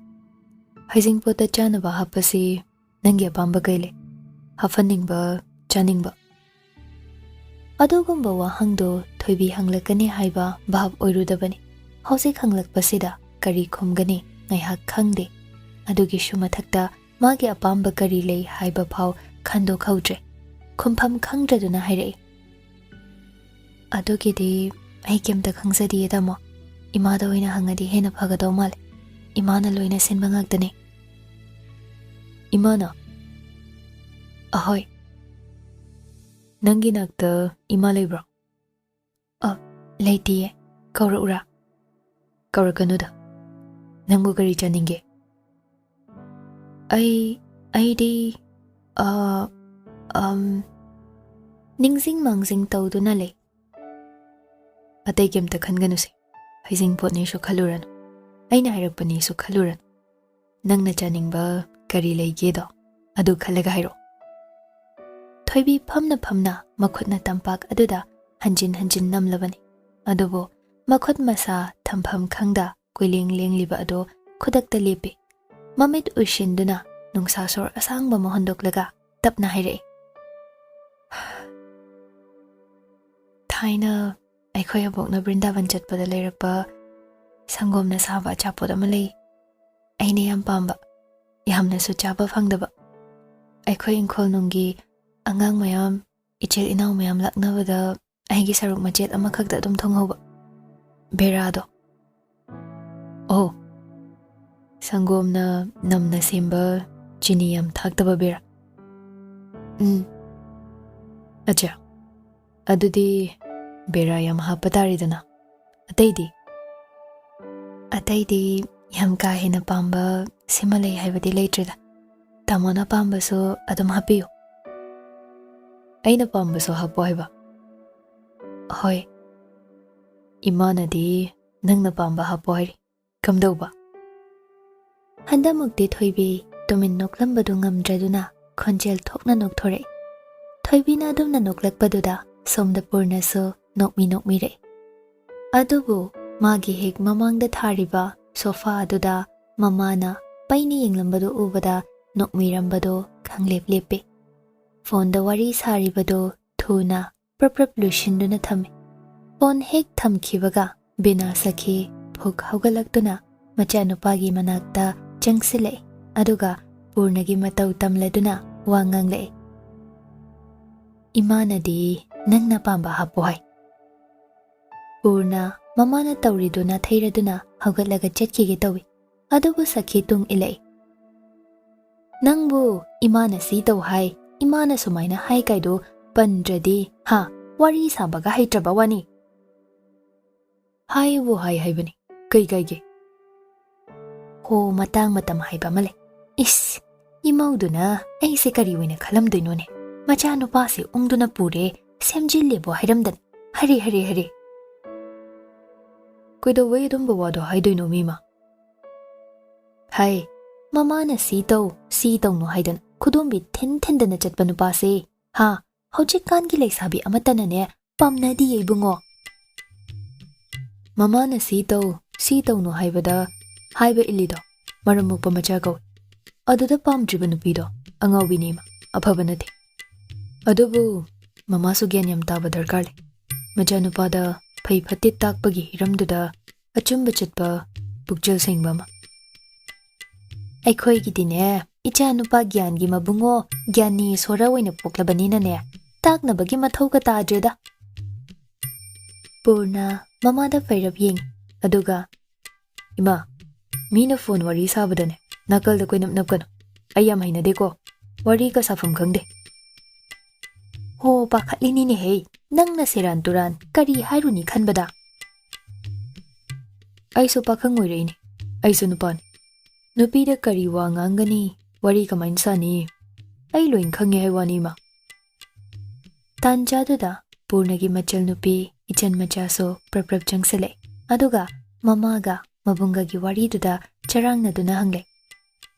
ꯍꯩꯖꯤꯡꯄꯣꯠꯇ ꯆꯥꯅꯕ ꯍꯥꯞꯄꯁꯤ ꯅꯪꯒꯤ ꯑꯄꯥꯝꯕ ꯀꯩ ꯂꯩ? ꯍꯥꯞꯍꯟꯅꯤꯡꯕ, ꯆꯥꯅꯤꯡꯕ?" ꯑꯗꯨꯒꯨꯝꯕ ꯋꯥꯍꯪꯗꯣ ꯊꯣꯏꯕꯤ ꯍꯪꯂꯛꯀꯅꯤ ꯍꯥꯏꯕ ꯚꯥꯞ ꯑꯣꯏꯔꯨꯗꯕꯅꯤ꯫ ꯍꯧꯖꯤꯛ ꯍꯪꯂꯛꯄꯁꯤꯗ ꯀꯔꯤ ꯈꯨꯝꯒꯅꯤ ꯉꯥꯏꯍꯥꯛ ꯈꯪꯗꯦ꯫ ꯑꯗꯨꯒꯤꯁꯨ ꯃꯊꯛꯇ ꯃꯥꯒꯤ ꯑꯄꯥꯝꯕ ꯀꯔꯤ ꯂꯩ ꯍꯥꯏꯕ ꯐꯥꯎ ꯈꯟꯗꯣꯛꯍꯧꯗ꯭ꯔꯦ꯫ ꯈꯨꯝꯐꯝ ꯈꯪꯗ꯭ꯔꯗꯨꯅ ꯍꯥꯏꯔꯛꯏ꯫ "ꯑꯗꯨꯒꯤꯗꯤ ꯑꯩ ꯀꯩꯝꯇ ꯈꯪꯖꯗꯤꯌꯦ ꯇꯥꯃꯣ꯫ ꯏꯃꯥꯗ ꯑꯣꯏꯅ ꯍꯪꯉꯗꯤ ꯍꯦꯟꯅ ꯐꯒꯗꯧ ꯃꯥꯜꯂꯦ꯫ ꯏꯃꯥꯅ ꯂꯣꯏꯅ ꯁꯤꯟꯕ ꯉꯥꯛꯇꯅꯦ꯫" "ꯏꯃꯥꯅ?" "ꯑꯍꯣꯏ꯫" "ꯅꯪꯒꯤ ꯅꯥꯛꯇ ꯏꯃꯥ ꯂꯩꯕ꯭ꯔꯣ?" "ꯑ, ꯂꯩꯇꯤꯌꯦ꯫ ꯀꯧꯔꯛꯎꯔꯥ?" "ꯀꯧꯔꯛꯀꯅꯨꯗ꯫ ꯅꯪꯕꯨ ꯀꯔꯤ ꯆꯥꯅꯤꯡꯒꯦ?" "ꯑꯩ, ꯑꯩꯗꯤ, ꯑ, ꯑꯝ, ꯅꯤꯡꯁꯤꯡ ꯃꯥꯡꯖꯤꯡ ꯇꯧꯗꯨꯅ ꯂꯩ꯫" "ꯑꯇꯩ ꯀꯩꯝꯇ ꯈꯟꯒꯅꯨꯁꯦ꯫ ꯍꯩꯖꯤꯡꯄꯣꯠꯅꯦꯁꯨ ꯈꯜꯂꯨꯔꯅꯨ꯫ ꯑꯩꯅ ꯍꯥꯏꯔꯛꯄꯅꯦꯁꯨ ꯈꯜꯂꯨꯔꯅꯨ꯫ ꯅꯪꯅ ꯆꯥꯅꯤꯡꯕ ꯀꯔꯤ ꯂꯩꯒꯦꯗꯣ, ꯑꯗꯨ ꯈꯜꯂꯒ ꯍꯥꯏꯔꯛꯑꯣ꯫" ꯊꯣꯏꯕꯤ ꯐꯝꯅ ꯐꯝꯅ ꯃꯈꯨꯠꯅ ꯇꯝꯄꯥꯛ ꯑꯗꯨꯗ ꯍꯟꯖꯤꯟ ꯍꯟꯖꯤꯟ ꯅꯝꯂꯕꯅꯤ꯫ ꯑꯗꯨꯕꯨ ꯃꯈꯨꯠ ꯃꯁꯥ ꯊꯝꯐꯝ ꯈꯪꯗ ꯀꯣꯏꯂꯦꯡ ꯂꯦꯡꯂꯤꯕ ꯑꯗꯨ ꯈꯨꯗꯛꯇ ꯂꯦꯞꯄꯤ꯫ ꯃꯃꯤꯠ ꯎꯏꯁꯤꯟꯗꯨꯅ ꯅꯨꯡꯁꯥ ꯁꯣꯔ ꯑꯁꯥꯡꯕ ꯑꯃ ꯍꯣꯟꯗꯣꯛꯂꯒ ꯇꯞꯅ ꯍꯥꯏꯔꯛꯏ, "ꯊꯥꯏꯅ ꯑꯩꯈꯣꯏ ꯑꯕꯣꯛꯅ ꯕ꯭ꯔꯤꯟꯗꯥꯕꯟ ꯆꯠꯄꯗ ꯂꯩꯔꯛꯄ ꯁꯪꯒꯣꯝꯅ ꯁꯥꯕ ꯑꯆꯥꯄꯣꯠ ꯑꯃ ꯂꯩ꯫ ꯑꯩꯅ ꯌꯥꯝ ꯄꯥꯝꯕ, ꯌꯥꯝꯅꯁꯨ ꯆꯥꯕ ꯐꯪꯗꯕ꯫ ꯑꯩꯈꯣꯏ ꯏꯪꯈꯣꯜ ꯅꯨꯡꯒꯤ ꯑꯉꯥꯡ ꯃꯌꯥꯝ, ꯏꯆꯤꯜ ꯏꯅꯥꯎ ꯃꯌꯥꯝ ꯂꯥꯛꯅꯕꯗ ꯑꯩꯒꯤ ꯁꯔꯨꯛ ꯃꯆꯦꯠ ꯑꯃꯈꯛꯇ ꯑꯗꯨꯝ ꯊꯨꯡꯍꯧꯕ ꯕꯦꯔꯥꯗꯣ"꯫ "ꯑꯣ, ꯁꯪꯒꯣꯝꯅ ꯅꯝꯅ ꯁꯦꯝꯕ, ꯆꯤꯅꯤ ꯌꯥꯝ ꯊꯥꯛꯇꯕ ꯕꯦꯔꯥ꯫ ꯎꯝ, ꯑꯠꯆꯥ, ꯑꯗꯨꯗꯤ ꯕꯦꯔꯥ ꯌꯥꯝ ꯍꯥꯞꯄ ꯇꯥꯔꯦꯗꯅ꯫ ꯑꯇꯩꯗꯤ?" "ꯑꯇꯩꯗꯤ ꯌꯥꯝ ꯀꯥ ꯍꯦꯟꯅ ꯄꯥꯝꯕ ꯁꯤꯃ ꯂꯩ ꯍꯥꯏꯕꯗꯤ ꯂꯩꯇ꯭ꯔꯦꯗ꯫ ꯇꯥꯃꯣꯅ ꯄꯥꯝꯕꯁꯨ ꯑꯗꯨꯝ ꯍꯥꯞꯄꯤꯌꯨ"꯫ "ꯑꯩꯅ ꯄꯥꯝꯕꯁꯨ ꯍꯥꯞꯄꯣ ꯍꯥꯏꯕ?" "ꯍꯣꯏ, ꯏꯃꯥꯅꯗꯤ ꯅꯪꯅ ꯄꯥꯝꯕ ꯍꯥꯞꯄꯣ ꯍꯥꯏꯔꯤ꯫ ꯀꯝꯗꯧꯕ?" ꯍꯟꯗꯛꯃꯨꯛꯇꯤ ꯊꯣꯏꯕꯤ ꯇꯨꯃꯤꯟ ꯅꯣꯛꯂꯝꯕꯗꯨ ꯉꯝꯗ꯭ꯔꯗꯨꯅ ꯈꯣꯟꯖꯦꯜ ꯊꯣꯛꯅ ꯅꯣꯛꯊꯣꯔꯛꯏ꯫ ꯊꯣꯏꯕꯤꯅ ꯑꯗꯨꯝꯅ ꯅꯣꯛꯂꯛꯄꯗꯨꯗ ꯁꯣꯝꯗ ꯄꯨꯔꯅꯁꯨ ꯅꯣꯛꯃꯤ ꯅꯣꯛꯃꯤꯔꯛꯏ꯫ ꯑꯗꯨꯕꯨ ꯃꯥꯒꯤ ꯍꯦꯛ ꯃꯃꯥꯡꯗ ꯊꯥꯔꯤꯕ ꯁꯣꯐꯥ ꯑꯗꯨꯗ ꯃꯃꯥꯅ ꯄꯩꯅ ꯌꯦꯡꯂꯝꯕꯗꯨ ꯎꯕꯗ ꯅꯣꯛꯃꯤꯔꯝꯕꯗꯨ ꯈꯪꯂꯦꯞ ꯂꯦꯞꯄꯤ꯫ ꯐꯣꯟꯗ ꯋꯥꯔꯤ ꯁꯥꯔꯤꯕꯗꯨ ꯊꯨꯅ ꯄ꯭ꯔꯞ ꯄ꯭ꯔꯞ ꯂꯣꯏꯁꯤꯟꯗꯨꯅ ꯊꯝꯃꯤ꯫ ꯐꯣꯟ ꯍꯦꯛ ꯊꯝꯈꯤꯕꯒ ꯕꯤꯅꯥ ꯁꯈꯤ ꯐꯨꯛ ꯍꯧꯒꯠꯂꯛꯇꯨꯅ ꯃꯆꯥꯅꯨꯄꯥꯒꯤ ꯃꯅꯥꯛꯇ ꯆꯪꯁꯤꯜꯂꯛꯏ꯫ ꯑꯗꯨꯒ ꯄꯨꯔꯅꯒꯤ ꯃꯇꯧ ꯇꯝꯂꯗꯨꯅ ꯋꯥ ꯉꯥꯡꯂꯛꯏ꯫ "ꯏꯃꯥꯅꯗꯤ ꯅꯪꯅ ꯄꯥꯝꯕ ꯍꯥꯞꯄꯣ ꯍꯥꯏ"꯫ ꯄꯨꯔꯅ ꯃꯃꯥꯅ ꯇꯧꯔꯤꯗꯨ ꯅꯥꯊꯩꯔꯗꯨꯅ ꯍꯧꯒꯠꯂꯒ ꯆꯠꯈꯤꯒꯦ ꯇꯧꯏ꯫ ꯑꯗꯨꯕꯨ ꯁꯈꯤ ꯇꯨꯡ ꯏꯜꯂꯛꯏ꯫ "ꯅꯪꯕꯨ ꯏꯃꯥꯅ ꯁꯤ ꯇꯧ ꯍꯥꯏ, ꯏꯃꯥꯅ ꯁꯨꯃꯥꯏꯅ ꯍꯥꯏ" ꯀꯥꯏꯗꯨ ꯄꯟꯗ꯭ꯔꯗꯤ, ꯍꯥ, ꯋꯥꯔꯤ ꯁꯥꯕꯒ ꯍꯩꯇ꯭ꯔꯕ ꯋꯥꯅꯤ꯫ "ꯍꯥꯏꯕꯨ ꯍꯥꯏ ꯍꯥꯏꯕꯅꯤ, ꯀꯩ ꯀꯥꯏꯒꯦ?" "ꯍꯣ, ꯃꯇꯥꯡ ꯃꯇꯝ ꯍꯥꯏꯕ ꯑꯃ ꯂꯩ꯫ ꯏꯁ, ꯏꯃꯧꯗꯨꯅ ꯑꯩꯁꯦ ꯀꯔꯤ ꯑꯣꯏꯅ ꯈꯜꯂꯝꯗꯣꯏꯅꯣꯅꯦ? ꯃꯆꯥꯅꯨꯄꯥꯁꯦ ꯎꯪꯗꯨꯅ ꯄꯨꯔꯦ, ꯁꯦꯝꯖꯤꯜꯂꯦꯕꯨ ꯍꯥꯏꯔꯝꯗꯅ꯫ ꯍꯔꯦ, ꯍꯔꯦ, ꯍꯔꯦ꯫ ꯀꯩꯗꯧꯕꯩ ꯑꯗꯨꯝꯕ ꯋꯥꯗꯣ ꯍꯥꯏꯗꯣꯏꯅꯣ ꯃꯤꯃ?" "ꯍꯥꯏ, ꯃꯃꯥꯅ ꯁꯤ ꯇꯧ, ꯁꯤ ꯇꯧꯅꯨ ꯍꯥꯏꯗꯅ ꯈꯨꯗꯣꯝꯕꯤ ꯊꯤꯟ ꯊꯤꯟꯗꯅ ꯆꯠꯄ ꯅꯨꯄꯥꯁꯦ ꯍꯥ? ꯍꯧꯖꯤꯛꯀꯥꯟꯒꯤ ꯂꯩꯁꯥꯕꯤ ꯑꯃꯠꯇꯅꯅꯦ ꯄꯥꯝꯅꯗꯤꯌꯦ ꯏꯕꯨꯡꯉꯣ꯫ ꯃꯃꯥꯅ ꯁꯤ ꯇꯧ, ꯁꯤ ꯇꯧꯅꯨ ꯍꯥꯏꯕꯗ ꯍꯥꯏꯕ ꯏꯜꯂꯤꯗꯣ ꯃꯔꯝ ꯃꯣꯛꯄ ꯃꯆꯥ ꯀꯧꯏ꯫ ꯑꯗꯨꯗ ꯄꯥꯝꯗ꯭ꯔꯤꯕ ꯅꯨꯄꯤꯗꯣ ꯑꯉꯥꯎꯕꯤꯅꯦ ꯏꯃꯥ, ꯑꯐꯕ ꯅꯠꯇꯦ꯫ ꯑꯗꯨꯕꯨ ꯃꯃꯥꯁꯨ ꯒ꯭ꯌꯥꯟ ꯌꯥꯝ ꯇꯥꯕ ꯗꯔꯀꯥꯔ ꯂꯩ꯫ ꯃꯆꯥꯅꯨꯄꯥꯗ ꯐꯩ ꯐꯠꯇꯦ ꯇꯥꯛꯄꯒꯤ ꯍꯤꯔꯝꯗꯨꯗ ꯑꯆꯨꯝꯕ ꯆꯠꯄ, ꯄꯨꯛꯆꯦꯜ ꯁꯦꯡꯕ ꯑꯃ꯫ ꯑꯩꯈꯣꯏꯒꯤꯗꯤꯅꯦ, ꯏꯆꯥꯅꯨꯄꯥ ꯒ꯭ꯌꯥꯟꯒꯤ ꯃꯕꯨꯡꯉꯣ, ꯒ꯭ꯌꯥꯅꯤ ꯏꯁꯣꯔ ꯑꯣꯏꯅ ꯄꯣꯛꯂꯕꯅꯤꯅꯅꯦ, ꯇꯥꯛꯅꯕꯒꯤ ꯃꯊꯧꯒ ꯇꯥꯗ꯭ꯔꯦꯗ꯫ ꯄꯨꯔꯅ ꯃꯃꯥꯗ ꯐꯩꯔꯞ ꯌꯦꯡꯉꯤ, ꯑꯗꯨꯒ, "ꯏꯃꯥ, ꯃꯤꯅ ꯐꯣꯟ ꯋꯥꯔꯤ ꯁꯥꯕꯗꯅꯦ ꯅꯥꯀꯜꯗ ꯀꯣꯏꯅꯞ ꯅꯞꯀꯅꯨ꯫ ꯑꯩ ꯌꯥꯝ ꯍꯩꯅꯗꯦꯀꯣ꯫ ꯋꯥꯔꯤꯒ ꯁꯥꯐꯝ ꯈꯪꯗꯦ꯫" ꯍꯣ, ꯄꯥꯈꯠꯂꯤꯅꯤꯅꯦꯍꯦ, ꯅꯪꯅ ꯁꯦꯔꯥꯟ ꯇꯨꯔꯥꯟ ꯀꯔꯤ ꯍꯥꯏꯔꯨꯅꯤ ꯈꯟꯕꯗ꯫ ꯑꯩꯁꯨ ꯄꯥꯈꯪ ꯑꯣꯏꯔꯛꯏꯅꯦ, ꯑꯩꯁꯨ ꯅꯨꯄꯥꯅꯤ꯫ ꯅꯨꯄꯤꯗ ꯀꯔꯤ ꯋꯥ ꯉꯥꯡꯒꯅꯤ, ꯋꯥꯔꯤ ꯀꯃꯥꯏꯅ ꯁꯥꯅꯤ? ꯑꯩ ꯂꯣꯏ ꯈꯪꯉꯦ ꯍꯥꯏ ꯋꯥꯅꯤ, ꯏꯃꯥ꯫ ꯇꯥꯟꯖꯥꯗꯨꯗ ꯄꯨꯔꯅꯒꯤ ꯃꯆꯜ ꯅꯨꯄꯤ ꯏꯆꯟ ꯃꯆꯥꯁꯨ ꯄ꯭ꯔꯞ ꯄ꯭ꯔꯞ ꯆꯪꯁꯤꯜꯂꯛꯏ꯫ ꯑꯗꯨꯒ ꯃꯃꯥꯒ ꯃꯕꯨꯡꯒꯒꯤ ꯋꯥꯔꯤꯗꯨꯗ ꯆꯔꯥꯡꯅꯗꯨꯅ ꯍꯪꯂꯦ,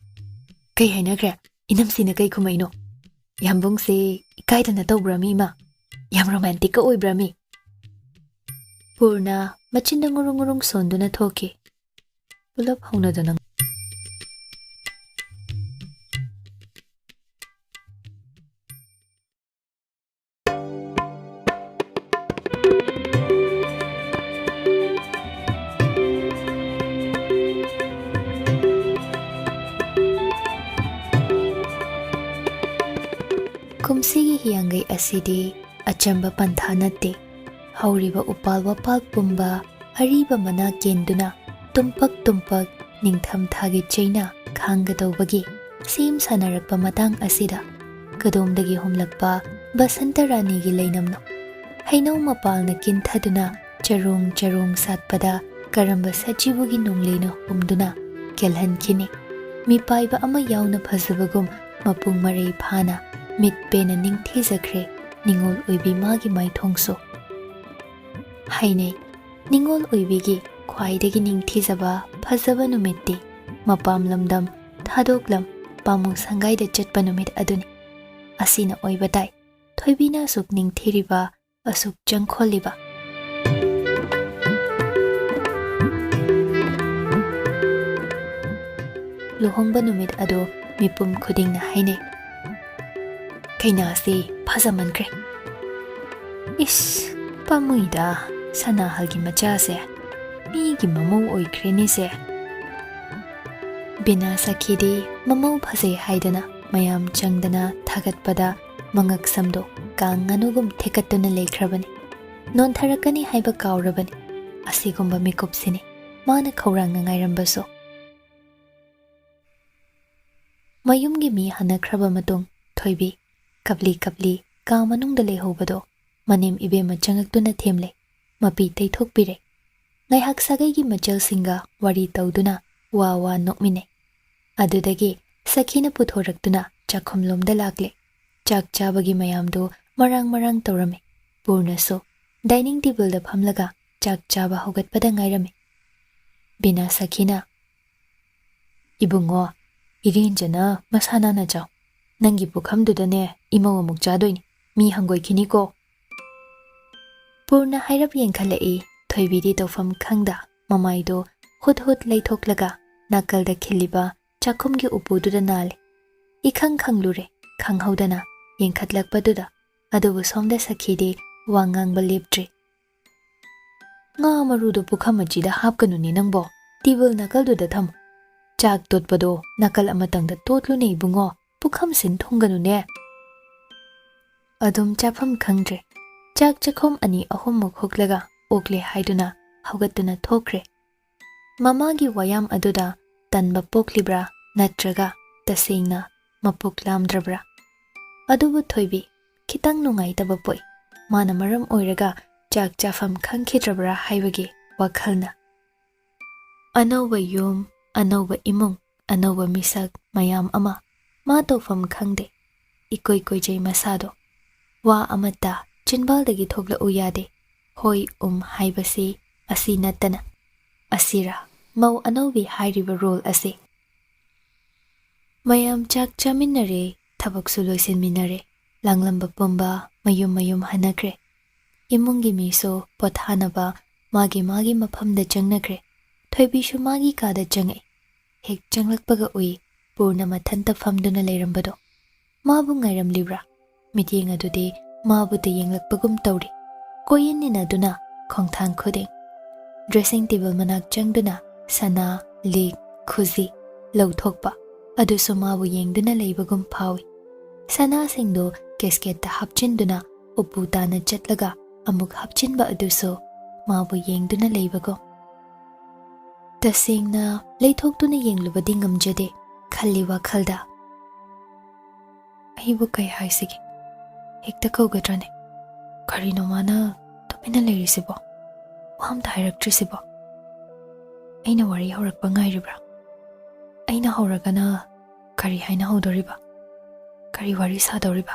"ꯀꯩ ꯍꯥꯏꯅꯈ꯭ꯔꯦ? ꯏꯅꯝꯁꯤꯅ ꯀꯩ ꯈꯨꯝꯃꯛꯏꯅꯣ? ꯌꯥꯝꯕꯨꯡꯁꯦ ꯏꯀꯥꯏꯗꯅ ꯇꯧꯕ꯭ꯔꯥꯃꯤ, ꯏꯃꯥ? ꯌꯥꯝ ꯔꯣꯃꯥꯟꯇꯤꯛꯀ ꯑꯣꯏꯕ꯭ꯔꯥꯃꯤ?" ꯄꯨꯔꯅ ꯃꯆꯤꯟꯗ ꯉꯨꯔꯨꯡ ꯉꯨꯔꯨꯡ ꯁꯣꯟꯗꯨꯅ ꯊꯣꯛꯈꯤ꯫ ꯄꯨꯂꯞ ꯍꯧꯅꯗꯨꯅ꯫ ꯀꯨꯝꯁꯤꯒꯤ ꯍꯤꯌꯥꯡꯒꯩ ꯑꯁꯤꯗꯤ ꯑꯆꯝꯕ ꯄꯟꯊꯥ ꯅꯠꯇꯦ꯫ ꯍꯧꯔꯤꯕ ꯎꯄꯥꯜ ꯋꯥꯄꯥꯜ ꯄꯨꯝꯕ ꯑꯔꯤꯕ ꯃꯅꯥ ꯀꯦꯟꯗꯨꯅ ꯇꯨꯝꯄꯛ ꯇꯨꯝꯄꯛ ꯅꯤꯡꯊꯝꯊꯥꯒꯤ ꯆꯩꯅꯥ ꯈꯥꯡꯒꯗꯧꯕꯒꯤ ꯁꯦꯝ ꯁꯥꯅꯔꯛꯄ ꯃꯇꯥꯡ ꯑꯁꯤꯗ, ꯀꯗꯣꯝꯗꯒꯤ ꯍꯨꯝꯂꯛꯄ ꯕꯁꯟꯇ ꯔꯥꯅꯤꯒꯤ ꯂꯩꯅꯝꯅꯣ? ꯍꯩꯅꯧ ꯃꯄꯥꯜꯅ ꯀꯤꯟꯊꯗꯨꯅ ꯆꯔꯣꯡ ꯆꯔꯣꯡ ꯁꯥꯠꯄꯗ ꯀꯔꯝꯕ ꯁꯖꯤꯕꯨꯒꯤ ꯅꯣꯡꯂꯩꯅ ꯍꯨꯝꯗꯨꯅ ꯀꯦꯜꯍꯟꯈꯤꯅꯤ? ꯃꯤꯄꯥꯏꯕ ꯑꯃ ꯌꯥꯎꯅ ꯐꯖꯕꯒꯨꯝ ꯃꯄꯨꯡ ꯃꯔꯩ ꯐꯥꯅ ꯃꯤꯠ ꯄꯦꯟꯅ ꯅꯤꯡꯊꯤꯖꯈ꯭ꯔꯦ ꯅꯤꯡꯉꯣꯜ ꯑꯣꯏꯕꯤ ꯃꯥꯒꯤ ꯃꯥꯏꯊꯣꯡꯁꯨ꯫ ꯍꯥꯏꯅꯩ, ꯅꯤꯡꯉꯣꯜ ꯑꯣꯏꯕꯤꯒꯤ ꯈ꯭ꯋꯥꯏꯗꯒꯤ ꯅꯤꯡꯊꯤꯖꯕ ꯐꯖꯕ ꯅꯨꯃꯤꯠꯇꯤ ꯃꯄꯥꯝ ꯂꯝꯗꯝ ꯊꯥꯗꯣꯛꯂꯝ ꯄꯥꯃꯨ ꯁꯪꯒꯥꯏꯗ ꯆꯠꯄ ꯅꯨꯃꯤꯠ ꯑꯗꯨꯅꯤ꯫ ꯑꯁꯤꯅ ꯑꯣꯏꯕ ꯇꯥꯏ꯫ ꯑꯣꯏꯕꯤꯅ ꯑꯁꯨꯛ ꯅꯤꯡꯊꯤꯔꯤꯕ, ꯑꯁꯨꯛ ꯆꯪꯈꯣꯜꯂꯤꯕ? ꯂꯨꯍꯣꯡꯕ ꯅꯨꯃꯤꯠ ꯑꯗꯨ ꯃꯤꯄꯨꯝ ꯈꯨꯗꯤꯡꯅ ꯍꯥꯏꯅꯩ, "ꯀꯩꯅꯥꯁꯤ ꯐꯖꯃꯟꯈ꯭ꯔꯦ꯫ ꯏꯁ, ꯄꯥꯝꯃꯨꯏꯗ, ꯁꯅꯥꯍꯜꯒꯤ ꯃꯆꯥꯁꯦ꯫ ꯃꯤꯒꯤ ꯃꯃꯧ ꯑꯣꯏꯈ꯭ꯔꯦꯅꯦꯁꯦ꯫" ꯕꯤꯅꯥ ꯁꯈꯤꯗꯤ ꯃꯃꯧ ꯐꯖꯩ ꯍꯥꯏꯗꯅ ꯃꯌꯥꯝ ꯆꯪꯗꯅ ꯊꯥꯒꯠꯄꯗ ꯃꯉꯛ ꯁꯝꯗꯣ ꯀꯥꯡ ꯉꯥꯅꯨꯒꯨꯝ ꯊꯦꯛꯀꯠꯇꯨꯅ ꯂꯩꯈ꯭ꯔꯕꯅꯤ꯫ ꯅꯣꯟꯊꯔꯛꯀꯅꯤ ꯍꯥꯏꯕ ꯀꯥꯎꯔꯕꯅꯤ꯫ ꯑꯁꯤꯒꯨꯝꯕ ꯃꯤꯀꯨꯞꯁꯤꯅꯤ ꯃꯥꯅ ꯈꯧꯔꯥꯡꯅ ꯉꯥꯏꯔꯝꯕꯁꯨ꯫ ꯃꯌꯨꯝꯒꯤ ꯃꯤ ꯍꯟꯅꯈ꯭ꯔꯕ ꯃꯇꯨꯡ ꯊꯣꯏꯕꯤ ꯀꯞꯂꯤ ꯀꯞꯂꯤ ꯀꯥ ꯃꯅꯨꯡꯗ ꯂꯩꯍꯧꯕꯗꯣ ꯃꯅꯦꯝ ꯏꯕꯦꯝꯃ ꯆꯪꯉꯛꯇꯨꯅ ꯊꯦꯝꯂꯦ꯫ ꯃꯄꯤ ꯇꯩꯊꯣꯛꯄꯤꯔꯦ꯫ ꯉꯥꯏꯍꯥꯛ ꯁꯥꯒꯩꯒꯤ ꯃꯆꯜꯁꯤꯡꯒ ꯋꯥꯔꯤ ꯇꯧꯗꯨꯅ ꯋꯥ ꯋꯥ ꯅꯣꯛꯃꯤꯟꯅꯩ꯫ ꯑꯗꯨꯗꯒꯤ ꯁꯈꯤꯅ ꯄꯨꯊꯣꯔꯛꯇꯨꯅ ꯆꯥꯛꯈꯨꯝꯂꯣꯝꯗ ꯂꯥꯛꯂꯦ꯫ ꯆꯥꯛ ꯆꯥꯕꯒꯤ ꯃꯌꯥꯝꯗꯨ ꯃꯔꯥꯡ ꯃꯔꯥꯡ ꯇꯧꯔꯝꯃꯤ꯫ ꯄꯨꯔꯅꯁꯨ ꯗꯥꯏꯅꯤꯡ ꯇꯦꯕꯜꯗ ꯐꯝꯂꯒ ꯆꯥꯛ ꯆꯥꯕ ꯍꯧꯒꯠꯄꯗ ꯉꯥꯏꯔꯝꯃꯤ꯫ ꯕꯤꯅꯥ ꯁꯈꯤꯅ, "ꯏꯕꯨꯡꯉꯣ, ꯏꯔꯦꯟꯖꯅ ꯃꯁꯥ ꯅꯥꯟꯅ ꯆꯥꯎ꯫ ꯅꯪꯒꯤ ꯄꯨꯈꯝꯗꯨꯗꯅꯦ ꯏꯃꯧ ꯑꯃꯨꯛ ꯆꯥꯗꯣꯏꯅꯤ꯫ ꯃꯤ ꯍꯪꯒꯣꯏꯈꯤꯅꯤꯀꯣ꯫" ꯄꯨꯔꯅ ꯍꯥꯏꯔꯞ ꯌꯦꯡꯈꯠꯂꯛꯏ꯫ ꯊꯣꯏꯕꯤꯗꯤ ꯇꯧꯐꯝ ꯈꯪꯗ ꯃꯃꯥꯏꯗꯣ ꯍꯨꯠ ꯍꯨꯠ ꯂꯩꯊꯣꯛꯂꯒ ꯅꯥꯀꯜꯗ ꯈꯤꯜꯂꯤꯕ ꯆꯥꯛꯈꯨꯝꯒꯤ ꯎꯄꯨꯗꯨꯗ ꯅꯥꯜꯂꯤ꯫ ꯏꯈꯪ ꯈꯪꯂꯨꯔꯦ, ꯈꯪꯍꯧꯗꯅ ꯌꯦꯡꯈꯠꯂꯛꯄꯗꯨꯗ꯫ ꯑꯗꯨꯕꯨ ꯁꯣꯝꯗ ꯁꯈꯤꯗꯤ ꯋꯥ ꯉꯥꯡꯕ ꯂꯦꯞꯇ꯭ꯔꯤ꯫ "ꯉꯥ ꯃꯔꯨꯗꯣ ꯄꯨꯈꯝ ꯃꯆꯤꯗ ꯍꯥꯞꯀꯅꯨꯅꯦ ꯅꯪꯕꯣ, ꯇꯦꯕꯜ ꯅꯥꯀꯜꯗꯨꯗ ꯊꯝꯃꯨ꯫ ꯆꯥꯛ ꯇꯣꯠꯄꯗꯣ ꯅꯥꯀꯜ ꯑꯃꯇꯪꯗ ꯇꯣꯠꯂꯨꯅꯦ ꯏꯕꯨꯡꯉꯣ, ꯄꯨꯈꯝ ꯁꯤꯟ ꯊꯨꯡꯒꯅꯨꯅꯦ꯫" ꯑꯗꯨꯝ ꯆꯥꯐꯝ ꯈꯪꯗ꯭ꯔꯦ꯫ ꯆꯥꯛ ꯆꯥꯛꯈꯨꯝ ꯑꯅꯤ ꯑꯍꯨꯝꯃꯨꯛ ꯍꯨꯛꯂꯒ ꯑꯣꯛꯂꯦ ꯍꯥꯏꯗꯨꯅ ꯍꯧꯒꯠꯇꯨꯅ ꯊꯣꯛꯈ꯭ꯔꯦ꯫ ꯃꯃꯥꯒꯤ ꯋꯥꯌꯥꯝ ꯑꯗꯨꯗ ꯇꯟꯕ ꯄꯣꯛꯂꯤꯕ꯭ꯔꯥ ꯅꯠꯇ꯭ꯔꯒ ꯇꯁꯦꯡꯅ ꯃꯄꯨꯛ ꯂꯥꯝꯗ꯭ꯔꯕ꯭ꯔꯥ? ꯑꯗꯨꯕꯨ ꯊꯣꯏꯕꯤ ꯈꯤꯇꯪ ꯅꯨꯡꯉꯥꯏꯇꯕ ꯄꯣꯛꯏ꯫ ꯃꯥꯅ ꯃꯔꯝ ꯑꯣꯏꯔꯒ ꯆꯥꯛ ꯆꯥꯐꯝ ꯈꯪꯈꯤꯗ꯭ꯔꯕ꯭ꯔꯥ ꯍꯥꯏꯕꯒꯤ ꯋꯥꯈꯜꯅ꯫ ꯑꯅꯧꯕ ꯌꯨꯝ, ꯑꯅꯧꯕ ꯏꯃꯨꯡ, ꯑꯅꯧꯕ ꯃꯤꯁꯛ ꯃꯌꯥꯝ ꯑꯃ꯫ ꯃꯥ ꯇꯧꯐꯝ ꯈꯪꯗꯦ꯫ ꯏꯀꯣꯏ ꯀꯣꯏꯖꯩ ꯃꯁꯥꯗꯣ꯫ ꯋꯥ ꯑꯃꯠꯇ ꯆꯤꯟꯕꯥꯜꯗꯒꯤ ꯊꯣꯛꯂꯛꯎ ꯌꯥꯗꯦ꯫ ꯍꯣꯏ ꯎꯝ ꯍꯥꯏꯕꯁꯤ ꯑꯁꯤ ꯅꯠꯇꯅ꯫ ꯑꯁꯤꯔꯥ ꯃꯧ ꯑꯅꯧꯕꯤ ꯍꯥꯏꯔꯤꯕ ꯔꯣꯜ ꯑꯁꯤ? ꯃꯌꯥꯝ ꯆꯥꯛ ꯆꯥꯃꯤꯟꯅꯔꯦ, ꯊꯕꯛꯁꯨ ꯂꯣꯏꯁꯤꯟꯃꯤꯟꯅꯔꯦ꯫ ꯂꯥꯡꯂꯝꯕ ꯄꯨꯝꯕ ꯃꯌꯨꯝ ꯃꯌꯨꯝ ꯍꯟꯅꯈ꯭ꯔꯦ꯫ ꯏꯃꯨꯡꯒꯤ ꯃꯤꯁꯨ ꯄꯣꯊꯥꯅꯕ ꯃꯥꯒꯤ ꯃꯥꯒꯤ ꯃꯐꯝꯗ ꯆꯪꯅꯈ꯭ꯔꯦ꯫ ꯊꯣꯏꯕꯤꯁꯨ ꯃꯥꯒꯤ ꯀꯥꯗ ꯆꯪꯉꯛꯏ꯫ ꯍꯦꯛ ꯆꯪꯂꯛꯄꯒ ꯎꯏ ꯄꯨꯔꯅ ꯃꯊꯟꯇ ꯐꯝꯗꯨꯅ ꯂꯩꯔꯝꯕꯗꯣ꯫ ꯃꯥꯕꯨ ꯉꯥꯏꯔꯝꯂꯤꯕ꯭ꯔꯥ? ꯃꯤꯠꯌꯦꯡ ꯑꯗꯨꯗꯤ ꯃꯥꯕꯨꯗ ꯌꯦꯡꯂꯛꯄꯒꯨꯝ ꯇꯧꯔꯤ꯫ ꯀꯣꯏꯌꯦꯟ ꯏꯟꯅꯗꯨꯅ ꯈꯣꯡꯊꯥꯡ ꯈꯨꯗꯤꯡ꯫ ꯗ꯭ꯔꯦꯁꯤꯡ ꯇꯦꯕꯜ ꯃꯅꯥꯛ ꯆꯪꯗꯨꯅ ꯁꯅꯥ, ꯂꯤꯛ, ꯈꯨꯖꯤ ꯂꯧꯊꯣꯛꯄ ꯑꯗꯨꯁꯨ ꯃꯥꯕꯨ ꯌꯦꯡꯗꯨꯅ ꯂꯩꯕꯒꯨꯝ ꯐꯥꯎꯏ꯫ ꯁꯅꯥꯁꯤꯡꯗꯨ ꯀꯦꯁꯀꯦꯠꯇ ꯍꯥꯞꯆꯤꯟꯗꯨꯅ ꯎꯄꯨ ꯇꯥꯅ ꯆꯠꯂꯒ ꯑꯃꯨꯛ ꯍꯥꯞꯆꯤꯟꯕ ꯑꯗꯨꯁꯨ ꯃꯥꯕꯨ ꯌꯦꯡꯗꯨꯅ ꯂꯩꯕꯒꯨꯝ꯫ ꯇꯁꯦꯡꯅ ꯂꯩꯊꯣꯛꯇꯨꯅ ꯌꯦꯡꯂꯨꯕꯗꯤ ꯉꯝꯖꯗꯦ ꯈꯜꯂꯤ ꯋꯥꯈꯜꯗ꯫ ꯑꯩꯕꯨ ꯀꯩ ꯍꯥꯏꯁꯤꯒꯦ? ꯍꯦꯛꯇ ꯀꯧꯒꯗ꯭ꯔꯅꯦ? ꯀꯔꯤꯅꯣ ꯃꯥꯅ ꯇꯨꯃꯤꯟꯅ ꯂꯩꯔꯤꯁꯤꯕꯣ? ꯋꯥ ꯑꯝꯇ ꯍꯥꯏꯔꯛꯇ꯭ꯔꯤꯁꯤꯕꯣ? ꯑꯩꯅ ꯋꯥꯔꯤ ꯍꯧꯔꯛꯄ ꯉꯥꯏꯔꯤꯕ꯭ꯔꯥ? ꯑꯩꯅ ꯍꯧꯔꯒꯅ ꯀꯔꯤ ꯍꯥꯏꯅ ꯍꯧꯗꯣꯔꯤꯕ? ꯀꯔꯤ ꯋꯥꯔꯤ ꯁꯥꯗꯧꯔꯤꯕ?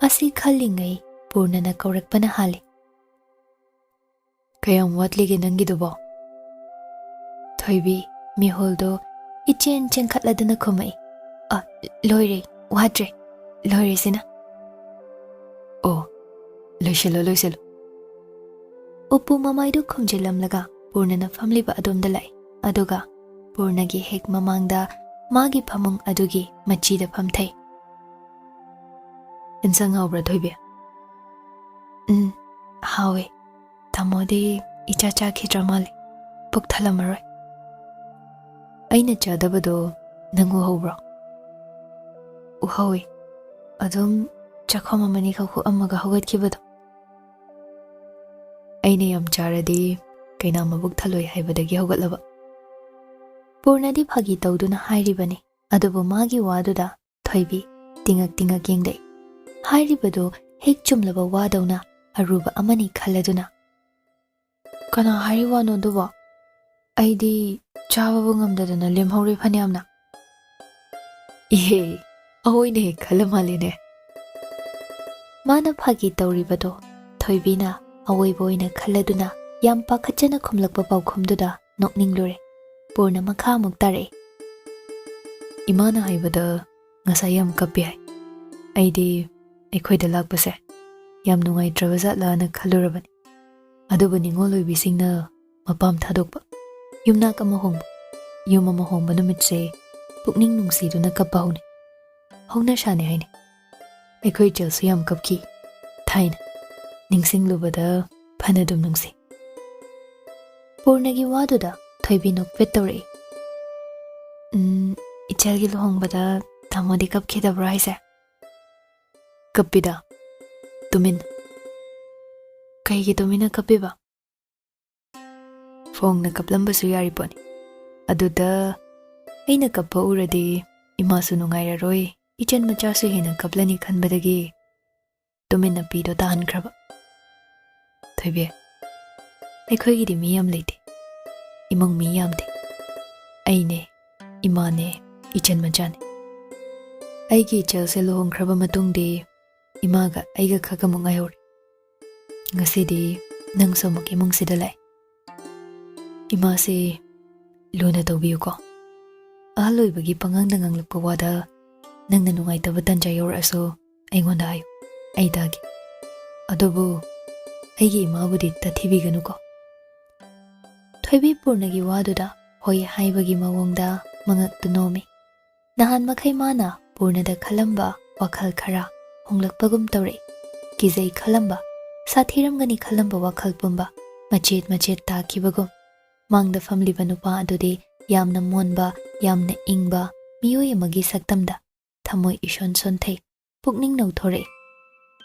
ꯑꯁꯤ ꯈꯜꯂꯤꯉꯩ ꯄꯨꯔꯅꯅ ꯀꯧꯔꯛꯄꯅ ꯍꯥꯜꯂꯤ꯫ "ꯀꯌꯥꯝ ꯋꯥꯠꯂꯤꯒꯦ ꯅꯪꯒꯤꯗꯨꯕꯣ?" ꯊꯣꯏꯕꯤ ꯃꯤꯍꯨꯜꯗꯨ ꯏꯆꯦꯟ ꯆꯦꯟꯈꯠꯂꯗꯨꯅ ꯈꯨꯝꯃꯛꯏ꯫ "ꯑ, ꯂꯣꯏꯔꯦ, ꯋꯥꯠꯇ꯭ꯔꯦ, ꯂꯣꯏꯔꯦ ꯁꯤꯅ꯫" "ꯑꯣ, ꯂꯣꯏꯁꯤꯜꯂꯣ, ꯂꯣꯏꯁꯤꯜꯂꯣ꯫" ꯎꯄꯨ ꯃꯃꯥꯏꯗꯨ ꯈꯨꯝꯖꯤꯜꯂꯝꯂꯒ ꯄꯨꯔꯅꯅ ꯐꯝꯂꯤꯕ ꯑꯗꯣꯝꯗ ꯂꯥꯛꯏ꯫ ꯑꯗꯨꯒ ꯄꯨꯔꯅꯒꯤ ꯍꯦꯛ ꯃꯃꯥꯡꯗ ꯃꯥꯒꯤ ꯐꯃꯨꯡ ꯑꯗꯨꯒꯤ ꯃꯆꯤꯗ ꯐꯝꯊꯩ꯫ "ꯏꯟꯁꯥꯡ ꯍꯥꯎꯕ꯭ꯔꯥ, ꯊꯣꯏꯕꯤ?" "ꯎꯝ, ꯍꯥꯎꯋꯦ꯫ ꯇꯥꯃꯣꯗꯤ ꯏꯆꯥ ꯆꯥꯈꯤꯗ꯭ꯔ ꯃꯥꯜꯂꯦ꯫ ꯄꯨꯛ ꯊꯜꯂꯝꯃꯔꯣꯏ꯫" "ꯑꯩꯅ ꯆꯥꯗꯕꯗꯣ ꯅꯪ ꯎꯍꯧꯕ꯭ꯔꯣ?" "ꯎꯍꯧꯋꯦ꯫ ꯑꯗꯨꯝ ꯆꯥꯛꯈꯣꯝ ꯑꯃꯅꯤꯈꯛ ꯍꯨꯛꯑꯝꯃꯒ ꯍꯧꯒꯠꯈꯤꯕꯗꯣ꯫" "ꯑꯩꯅ ꯌꯥꯝ ꯆꯥꯔꯗꯤ ꯀꯩꯅꯥ ꯃꯕꯨꯛ ꯊꯜꯂꯣꯏ ꯍꯥꯏꯕꯗꯒꯤ ꯍꯧꯒꯠꯂꯕ꯫" ꯄꯨꯔꯅꯗꯤ ꯐꯥꯒꯤ ꯇꯧꯗꯨꯅ ꯍꯥꯏꯔꯤꯕꯅꯤ, ꯑꯗꯨꯕꯨ ꯃꯥꯒꯤ ꯋꯥꯗꯨꯗ ꯊꯣꯏꯕꯤ ꯇꯤꯉꯛ ꯇꯤꯉꯛ ꯌꯦꯡꯂꯛꯏ꯫ ꯍꯥꯏꯔꯤꯕꯗꯨ ꯍꯦꯛ ꯆꯨꯝꯂꯕ ꯋꯥꯗꯧꯅ ꯑꯔꯨꯕ ꯑꯃꯅꯤ ꯈꯜꯂꯗꯨꯅ, "ꯀꯅꯥ ꯍꯥꯏꯔꯤ ꯋꯥꯅꯣ ꯑꯗꯨꯕꯣ? ꯑꯩꯗꯤ ꯆꯥꯕꯕꯨ ꯉꯝꯗꯗꯅ ꯂꯦꯝꯍꯧꯔꯦ ꯐꯅꯌꯥꯝꯅ꯫" "ꯏꯍꯦ, ꯑꯑꯣꯏꯅ ꯍꯦꯛ ꯈꯜꯂ ꯃꯥꯜꯂꯦꯅꯦ꯫" ꯃꯥꯅ ꯐꯥꯒꯤ ꯇꯧꯔꯤꯕꯗꯣ ꯊꯣꯏꯕꯤꯅ ꯑꯑꯣꯏꯕ ꯑꯣꯏꯅ ꯈꯜꯂꯗꯨꯅ ꯌꯥꯝ ꯄꯥꯈꯠꯆꯅ ꯈꯨꯝꯂꯛꯄ ꯄꯥꯎꯈꯨꯝꯗꯨꯗ ꯅꯣꯛꯅꯤꯡꯂꯨꯔꯦ꯫ ꯄꯨꯔꯅ ꯃꯈꯥ ꯑꯃꯨꯛ ꯇꯥꯔꯛꯏ꯫ "ꯏꯃꯥꯅ ꯍꯥꯏꯕꯗ ꯉꯁꯥꯏ ꯌꯥꯝ ꯀꯞꯄꯤ ꯍꯥꯏ꯫ ꯑꯩꯗꯤ ꯑꯩꯈꯣꯏꯗ ꯂꯥꯛꯄꯁꯦ ꯌꯥꯝ ꯅꯨꯡꯉꯥꯏꯇ꯭ꯔꯕ ꯖꯥꯠꯂꯥꯅ ꯈꯜꯂꯨꯔꯕꯅꯤ꯫ ꯑꯗꯨꯕꯨ ꯅꯤꯉꯣꯜ ꯑꯣꯏꯕꯤꯁꯤꯡꯅ ꯃꯄꯥꯝ ꯊꯥꯗꯣꯛꯄ, ꯌꯨꯝꯅꯥꯛ ꯑꯃ ꯍꯣꯡꯕ, ꯌꯨꯝ ꯑꯃ ꯍꯣꯡꯕ ꯅꯨꯃꯤꯠꯁꯦ ꯄꯨꯛꯅꯤꯡ ꯅꯨꯡꯁꯤꯗꯨꯅ ꯀꯞꯄ ꯍꯧꯅꯩ꯫ ꯍꯧꯅꯁꯥꯅꯦ ꯍꯥꯏꯅꯩ꯫ ꯑꯩꯈꯣꯏ ꯏꯆꯜꯁꯨ ꯌꯥꯝ ꯀꯞꯈꯤ ꯊꯥꯏꯅ꯫ ꯅꯤꯡꯁꯤꯡꯂꯨꯕꯗ ꯐꯅꯗꯨꯝ ꯅꯨꯡꯁꯤ꯫ ꯄꯨꯔꯅꯒꯤ ꯋꯥꯗꯨꯗ ꯊꯣꯏꯕꯤ ꯅꯣꯛꯐꯦꯠ ꯇꯧꯔꯛꯏ꯫ "ꯎꯝ, ꯏꯆꯜꯒꯤ ꯂꯨꯍꯣꯡꯕꯗ ꯇꯥꯃꯣꯗꯤ ꯀꯞꯈꯤꯗꯕ꯭ꯔꯣ ꯍꯥꯏꯁꯦ?" "ꯀꯞꯄꯤꯗ, ꯇꯨꯃꯤꯟ꯫" "ꯀꯩꯒꯤ ꯇꯨꯃꯤꯟꯅ ꯀꯞꯄꯤꯕ?" "ꯐꯣꯡꯅ ꯀꯞꯂꯝꯕꯁꯨ ꯌꯥꯔꯤꯄꯣꯠꯅꯤ꯫ ꯑꯗꯨꯗ ꯑꯩꯅ ꯀꯞꯄ ꯎꯔꯗꯤ ꯏꯃꯥꯁꯨ ꯅꯨꯡꯉꯥꯏꯔꯔꯣꯏ, ꯏꯆꯟ ꯃꯆꯥꯁꯨ ꯍꯦꯟꯅ ꯀꯞꯂꯅꯤ ꯈꯟꯕꯗꯒꯤ ꯇꯨꯃꯤꯟꯅ ꯄꯤꯗꯣ ꯇꯥꯍꯟꯈ꯭ꯔꯕ꯫" "ꯊꯣꯏꯕꯤ, ꯑꯩꯈꯣꯏꯒꯤꯗꯤ ꯃꯤ ꯌꯥꯝ ꯂꯩꯇꯦ꯫ ꯏꯃꯨꯡ ꯃꯤ ꯌꯥꯝꯗꯦ꯫ ꯑꯩꯅꯦ, ꯏꯃꯥꯅꯦ, ꯏꯆꯟ ꯃꯆꯥꯅꯦ꯫ ꯑꯩꯒꯤ ꯏꯆꯜꯁꯦ ꯂꯨꯍꯣꯡꯈ꯭ꯔꯕ ꯃꯇꯨꯡꯗꯤ ꯏꯃꯥꯒ ꯑꯩꯒ ꯈꯛ ꯑꯃꯨꯛ ꯉꯥꯏꯍꯧꯔꯦ꯫ ꯉꯁꯤꯗꯤ ꯅꯪꯁꯨ ꯑꯃꯨꯛ ꯏꯃꯨꯡꯁꯤꯗ ꯂꯥꯛꯑꯦ꯫ ꯏꯃꯥꯁꯦ ꯂꯨꯅ ꯇꯧꯕꯤꯌꯨꯀꯣ꯫ ꯑꯍꯜ ꯑꯣꯏꯕꯒꯤ ꯄꯉꯥꯡꯗ ꯉꯥꯡꯂꯛꯄ ꯋꯥꯗ ꯅꯪꯅ ꯅꯨꯡꯉꯥꯏꯇꯕ ꯇꯟꯖꯥ ꯌꯧꯔꯛꯑꯁꯨ ꯑꯩꯉꯣꯟꯗ ꯍꯥꯏꯌꯨ, ꯑꯩ ꯇꯥꯒꯦ꯫ ꯑꯗꯨꯕꯨ ꯑꯩꯒꯤ ꯏꯃꯥꯕꯨꯗꯤ ꯇꯥꯊꯤꯕꯤꯒꯅꯨꯀꯣ꯫" ꯊꯣꯏꯕꯤ ꯄꯨꯔꯅꯒꯤ ꯋꯥꯗꯨꯗ ꯍꯣꯏ ꯍꯥꯏꯕꯒꯤ ꯃꯑꯣꯡꯗ ꯃꯉꯛꯇꯨ ꯅꯣꯝꯃꯤ꯫ ꯅꯍꯥꯟ ꯃꯈꯩ ꯃꯥꯅ ꯄꯨꯔꯅꯗ ꯈꯜꯂꯝꯕ ꯋꯥꯈꯜ ꯈꯔ ꯍꯣꯡꯂꯛꯄꯒꯨꯝ ꯇꯧꯔꯛꯏ꯫ ꯀꯤꯖꯩ ꯈꯜꯂꯝꯕ, ꯁꯥꯊꯤꯔꯝꯒꯅꯤ ꯈꯜꯂꯝꯕ ꯋꯥꯈꯜ ꯄꯨꯝꯕ ꯃꯆꯦꯠ ꯃꯆꯦꯠ ꯇꯥꯈꯤꯕꯒꯨꯝ꯫ ꯃꯥꯡꯗ ꯐꯝꯂꯤꯕ ꯅꯨꯄꯥ ꯑꯗꯨꯗꯤ ꯌꯥꯝꯅ ꯃꯣꯟꯕ, ꯌꯥꯝꯅ ꯏꯪꯕ ꯃꯤꯑꯣꯏ ꯑꯃꯒꯤ ꯁꯛꯇꯝꯗ ꯊꯃꯣꯏ ꯏꯁꯣꯟ ꯁꯣꯟꯊꯩ, ꯄꯨꯛꯅꯤꯡ ꯅꯧꯊꯣꯔꯛꯏ꯫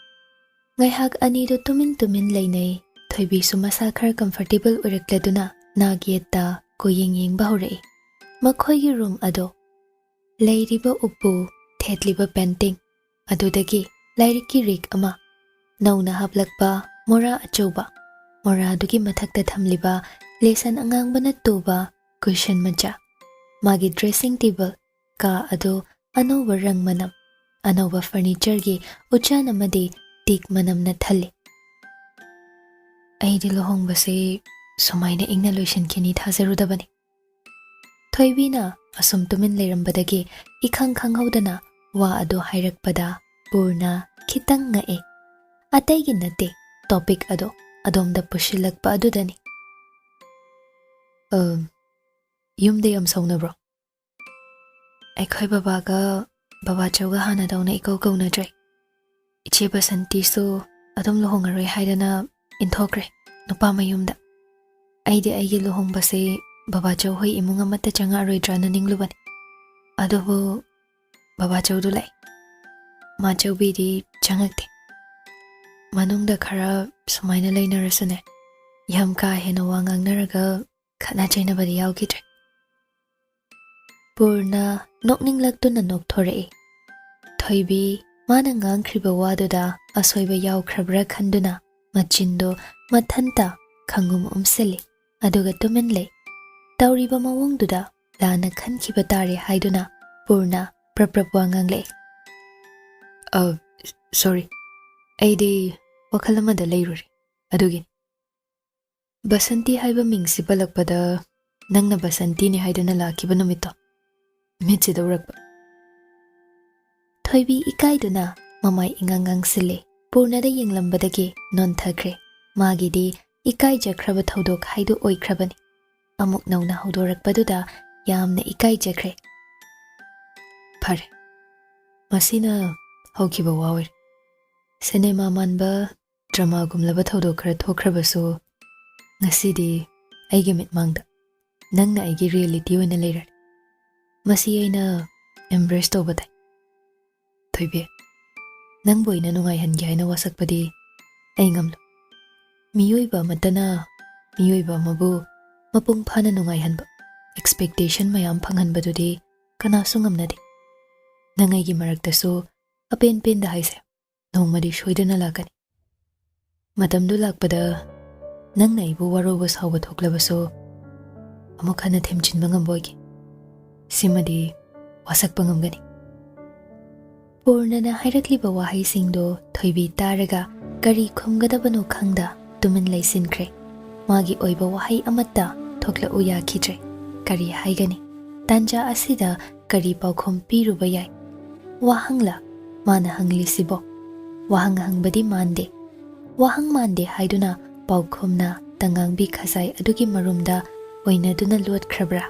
ꯉꯥꯏꯍꯥꯛ ꯑꯅꯤꯗꯨ ꯇꯨꯃꯤꯟ ꯇꯨꯃꯤꯟ ꯂꯩꯅꯩ꯫ ꯊꯣꯏꯕꯤꯁꯨ ꯃꯁꯥ ꯈꯔ comfortable ꯑꯣꯏꯔꯛꯂꯗꯨꯅ ꯅꯥꯛ ꯌꯦꯠꯇ ꯀꯣꯌꯦꯡ ꯌꯦꯡꯕ ꯍꯧꯔꯛꯏ꯫ ꯃꯈꯣꯏꯒꯤ room ꯑꯗꯣ, ꯂꯩꯔꯤꯕ ꯎꯄꯨ, ꯊꯦꯠꯂꯤꯕ painting, ꯑꯗꯨꯗꯒꯤ ꯂꯥꯏꯔꯤꯛꯀꯤ rack ꯑꯃ, ꯅꯧꯅ ꯍꯥꯞꯂꯛꯄ ꯃꯣꯔꯥ ꯑꯆꯧꯕ, ꯃꯣꯔꯥꯗꯨꯒꯤ ꯃꯊꯛꯇ ꯊꯝꯂꯤꯕ ꯂꯦꯁꯟ ꯑꯉꯥꯡꯕꯅ ꯇꯨꯕ cushion ꯃꯆꯥ, ꯃꯥꯒꯤ dressing table, ꯀꯥ ꯑꯗꯨ ꯑꯅꯧꯕ ꯔꯪ ꯃꯅꯝ, ꯑꯅꯧꯕ furnitureꯒꯤ ꯎꯆꯥꯟ ꯑꯃꯗꯤ teak ꯃꯅꯝꯅ ꯊꯜꯂꯤ꯫ "ꯑꯩꯗꯤ ꯂꯨꯍꯣꯡꯕꯁꯤ ꯁꯨꯃꯥꯏꯅ ꯏꯪꯅ ꯂꯣꯏꯁꯤꯟꯈꯤꯅꯤ ꯊꯥꯖꯔꯨꯗꯕꯅꯤ꯫" ꯊꯣꯏꯕꯤꯅ ꯑꯁꯨꯝ ꯇꯨꯃꯤꯟ ꯂꯩꯔꯝꯕꯗꯒꯤ ꯏꯈꯪ ꯈꯪꯍꯧꯗꯅ ꯋꯥ ꯑꯗꯨ ꯍꯥꯏꯔꯛꯄꯗ ꯄꯨꯔꯅ ꯈꯤꯇꯪ ꯉꯛꯑꯦ꯫ ꯑꯇꯩꯒꯤ ꯅꯠꯇꯦ, ꯇꯣꯄꯤꯛ ꯑꯗꯣ ꯑꯗꯣꯝꯗ ꯄꯨꯁꯤꯜꯂꯛꯄ ꯑꯗꯨꯗꯅꯤ꯫ "ꯑ, ꯌꯨꯝꯗ ꯌꯥꯝ ꯁꯥꯎꯅꯕ꯭ꯔꯣ?" "ꯑꯩꯈꯣꯏ ꯕꯕꯥꯒ ꯕꯕꯥꯆꯧꯒ ꯍꯥꯟꯅꯗꯧꯅ ꯏꯀꯧ ꯀꯧꯅꯗ꯭ꯔꯦ꯫ ꯏꯆꯦ ꯕꯁꯟꯇꯤꯁꯨ ꯑꯗꯨꯝ ꯂꯨꯍꯣꯡꯉꯔꯣꯏ ꯍꯥꯏꯗꯅ ꯏꯟꯊꯣꯛꯈ꯭ꯔꯦ ꯅꯨꯄꯥ ꯃꯌꯨꯝꯗ꯫ ꯑꯩꯗꯤ ꯑꯩꯒꯤ ꯂꯨꯍꯣꯡꯕꯁꯦ ꯕꯕꯥꯆꯧ ꯍꯣꯏ ꯏꯃꯨꯡ ꯑꯃꯠꯇ ꯆꯪꯉꯛꯑꯔꯣꯏꯗ꯭ꯔꯥꯅ ꯅꯤꯡꯂꯨꯕꯅꯤ꯫ ꯑꯗꯨꯕꯨ ꯕꯕꯥꯆꯧꯗꯨ ꯂꯥꯛꯑꯦ꯫ ꯃꯥꯆꯧꯕꯤꯗꯤ ꯆꯪꯉꯛꯇꯦ꯫ ꯃꯅꯨꯡꯗ ꯈꯔ ꯁꯨꯃꯥꯏꯅ ꯂꯩꯅꯔꯁꯨꯅꯦ, ꯌꯥꯝ ꯀꯥ ꯍꯦꯟꯅ ꯋꯥ ꯉꯥꯡꯅꯔꯒ ꯈꯠꯅ ꯆꯩꯅꯕꯗꯤ ꯌꯥꯎꯈꯤꯗ꯭ꯔꯦ꯫" ꯄꯨꯔꯅ ꯅꯣꯛꯅꯤꯡꯂꯛꯇꯨꯅ ꯅꯣꯛꯊꯣꯔꯛꯏ꯫ ꯊꯣꯏꯕꯤ ꯃꯥꯅ ꯉꯥꯡꯈ꯭ꯔꯤꯕ ꯋꯥꯗꯨꯗ ꯑꯁꯣꯏꯕ ꯌꯥꯎꯈ꯭ꯔꯕ꯭ꯔꯥ ꯈꯟꯗꯨꯅ ꯃꯆꯤꯟꯗꯣ ꯃꯊꯟꯇ ꯈꯪꯉꯨꯝ ꯎꯝꯁꯤꯜꯂꯤ, ꯑꯗꯨꯒ ꯇꯨꯃꯤꯟ ꯂꯩ꯫ ꯇꯧꯔꯤꯕ ꯃꯑꯣꯡꯗꯨꯗ ꯂꯥꯟꯅ ꯈꯟꯈꯤꯕ ꯇꯥꯔꯦ ꯍꯥꯏꯗꯨꯅ ꯄꯨꯔꯅ ꯄ꯭ꯔꯞ ꯄ꯭ꯔꯞ ꯋꯥ ꯉꯥꯡꯂꯛꯏ꯫ "ꯑ, ꯁꯣꯔꯤ, ꯑꯩꯗꯤ ꯋꯥꯈꯜ ꯑꯃꯗ ꯂꯩꯔꯨꯔꯦ, ꯑꯗꯨꯒꯤꯅꯤ꯫ ꯕꯁꯟꯇꯤ ꯍꯥꯏꯕ ꯃꯤꯡꯁꯤ ꯄꯜꯂꯛꯄꯗ ꯅꯪꯅ ꯕꯁꯟꯇꯤꯅꯤ ꯍꯥꯏꯗꯨꯅ ꯂꯥꯛꯈꯤꯕ ꯅꯨꯃꯤꯠꯇꯣ, ꯃꯤꯠꯁꯤꯗ ꯎꯔꯛꯄ꯫" ꯊꯣꯏꯕꯤ ꯏꯀꯥꯏꯗꯨꯅ ꯃꯃꯥꯏ ꯏꯉꯥꯡ ꯉꯥꯡꯁꯤꯜꯂꯦ꯫ ꯄꯨꯔꯅꯗ ꯌꯦꯡꯂꯝꯕꯗꯒꯤ ꯅꯣꯟꯊꯈ꯭ꯔꯦ꯫ ꯃꯥꯒꯤꯗꯤ ꯏꯀꯥꯏꯖꯈ꯭ꯔꯕ ꯊꯧꯗꯣꯛ ꯍꯥꯏꯗꯨ ꯑꯣꯏꯈ꯭ꯔꯕꯅꯤ꯫ ꯑꯃꯨꯛ ꯅꯧꯅ ꯍꯧꯗꯣꯔꯛꯄꯗꯨꯗ ꯌꯥꯝꯅ ꯏꯀꯥꯏꯖꯈ꯭ꯔꯦ꯫ "ꯐꯔꯦ, ꯃꯁꯤꯅ ꯍꯧꯈꯤꯕ ꯋꯥ ꯑꯣꯏꯔꯦ꯫ ꯁꯤꯅꯦꯃꯥ ꯃꯥꯟꯕ ꯗ꯭ꯔꯃꯥꯒꯨꯝꯂꯕ ꯊꯧꯗꯣꯛ ꯈꯔ ꯊꯣꯛꯈ꯭ꯔꯕꯁꯨ, ꯉꯁꯤꯗꯤ ꯑꯩꯒꯤ ꯃꯤꯠꯃꯥꯡꯗ ꯅꯪꯅ ꯑꯩꯒꯤ ꯔꯤꯌꯦꯂꯤꯇꯤ ꯑꯣꯏꯅ ꯂꯩꯔꯦ꯫ ꯃꯁꯤ ꯑꯩꯅ ꯑꯦꯝꯕ꯭ꯔꯦꯁ ꯇꯧꯕ ꯇꯥꯏ꯫ ꯊꯣꯏꯕꯤ, ꯅꯪꯕꯨ ꯑꯩꯅ ꯅꯨꯡꯉꯥꯏꯍꯟꯒꯦ ꯍꯥꯏꯅ ꯋꯥꯁꯛꯄꯗꯤ ꯑꯩ ꯉꯝꯂꯣꯏ꯫ ꯃꯤꯑꯣꯏꯕ ꯑꯃꯠꯇꯅ ꯃꯤꯑꯣꯏꯕ ꯑꯃꯕꯨ ꯃꯄꯨꯡ ꯐꯥꯅ ꯅꯨꯡꯉꯥꯏꯍꯟꯕ, ꯑꯦꯛꯁꯄꯦꯛꯇꯦꯁꯟ ꯃꯌꯥꯝ ꯐꯪꯍꯟꯕꯗꯨꯗꯤ ꯀꯅꯥꯁꯨ ꯉꯝꯅꯗꯦ꯫ ꯅꯪ ꯑꯩꯒꯤ ꯃꯔꯛꯇꯁꯨ ꯑꯄꯦꯟ ꯄꯦꯟꯗ ꯍꯥꯏꯁꯦ ꯅꯣꯡꯃꯗꯤ ꯁꯣꯏꯗꯅ ꯂꯥꯛꯀꯅꯤ꯫ ꯃꯇꯝꯗꯨ ꯂꯥꯛꯄꯗ ꯅꯪꯅ ꯑꯩꯕꯨ ꯋꯥꯔꯧꯕ ꯁꯥꯎꯕ ꯊꯣꯛꯂꯕꯁꯨ ꯑꯃꯨꯛ ꯍꯟꯅ ꯊꯦꯝꯖꯤꯟꯕ ꯉꯝꯕ ꯑꯣꯏꯒꯦ꯫ ꯁꯤꯃꯗꯤ ꯋꯥꯁꯛꯄ ꯉꯝꯒꯅꯤ꯫" ꯄꯨꯔꯅꯅ ꯍꯥꯏꯔꯛꯂꯤꯕ ꯋꯥꯍꯩꯁꯤꯡꯗꯣ ꯊꯣꯏꯕꯤ ꯇꯥꯔꯒ ꯀꯔꯤ ꯈꯨꯝꯒꯗꯕꯅꯣ ꯈꯪꯗ ꯇꯨꯃꯤꯟ ꯂꯩꯁꯤꯟꯈ꯭ꯔꯦ꯫ ꯃꯥꯒꯤ ꯑꯣꯏꯕ ꯋꯥꯍꯩ ꯑꯃꯠꯇ ꯊꯣꯛꯂꯛꯎ ꯌꯥꯈꯤꯗ꯭ꯔꯦ꯫ ꯀꯔꯤ ꯍꯥꯏꯒꯅꯤ? ꯇꯥꯟꯖꯥ ꯑꯁꯤꯗ ꯀꯔꯤ ꯄꯥꯎꯈꯨꯝ ꯄꯤꯔꯨꯕ ꯌꯥꯏ? ꯋꯥꯍꯪꯂ? ꯃꯥꯅ ꯍꯪꯂꯤꯁꯤꯕꯣ? ꯋꯥꯍꯪ ꯍꯪꯕꯗꯤ ꯃꯥꯟꯗꯦ꯫ ꯋꯥꯍꯪ ꯃꯥꯟꯗꯦ ꯍꯥꯏꯗꯨꯅ ꯄꯥꯎꯈꯨꯝꯅ ꯇꯉꯥꯡꯕꯤ ꯈꯖꯥꯏ ꯑꯗꯨꯒꯤ ꯃꯔꯨꯝꯗ ꯑꯣꯏꯅꯗꯨꯅ ꯂꯣꯠꯈ꯭ꯔꯕ꯭ꯔꯥ?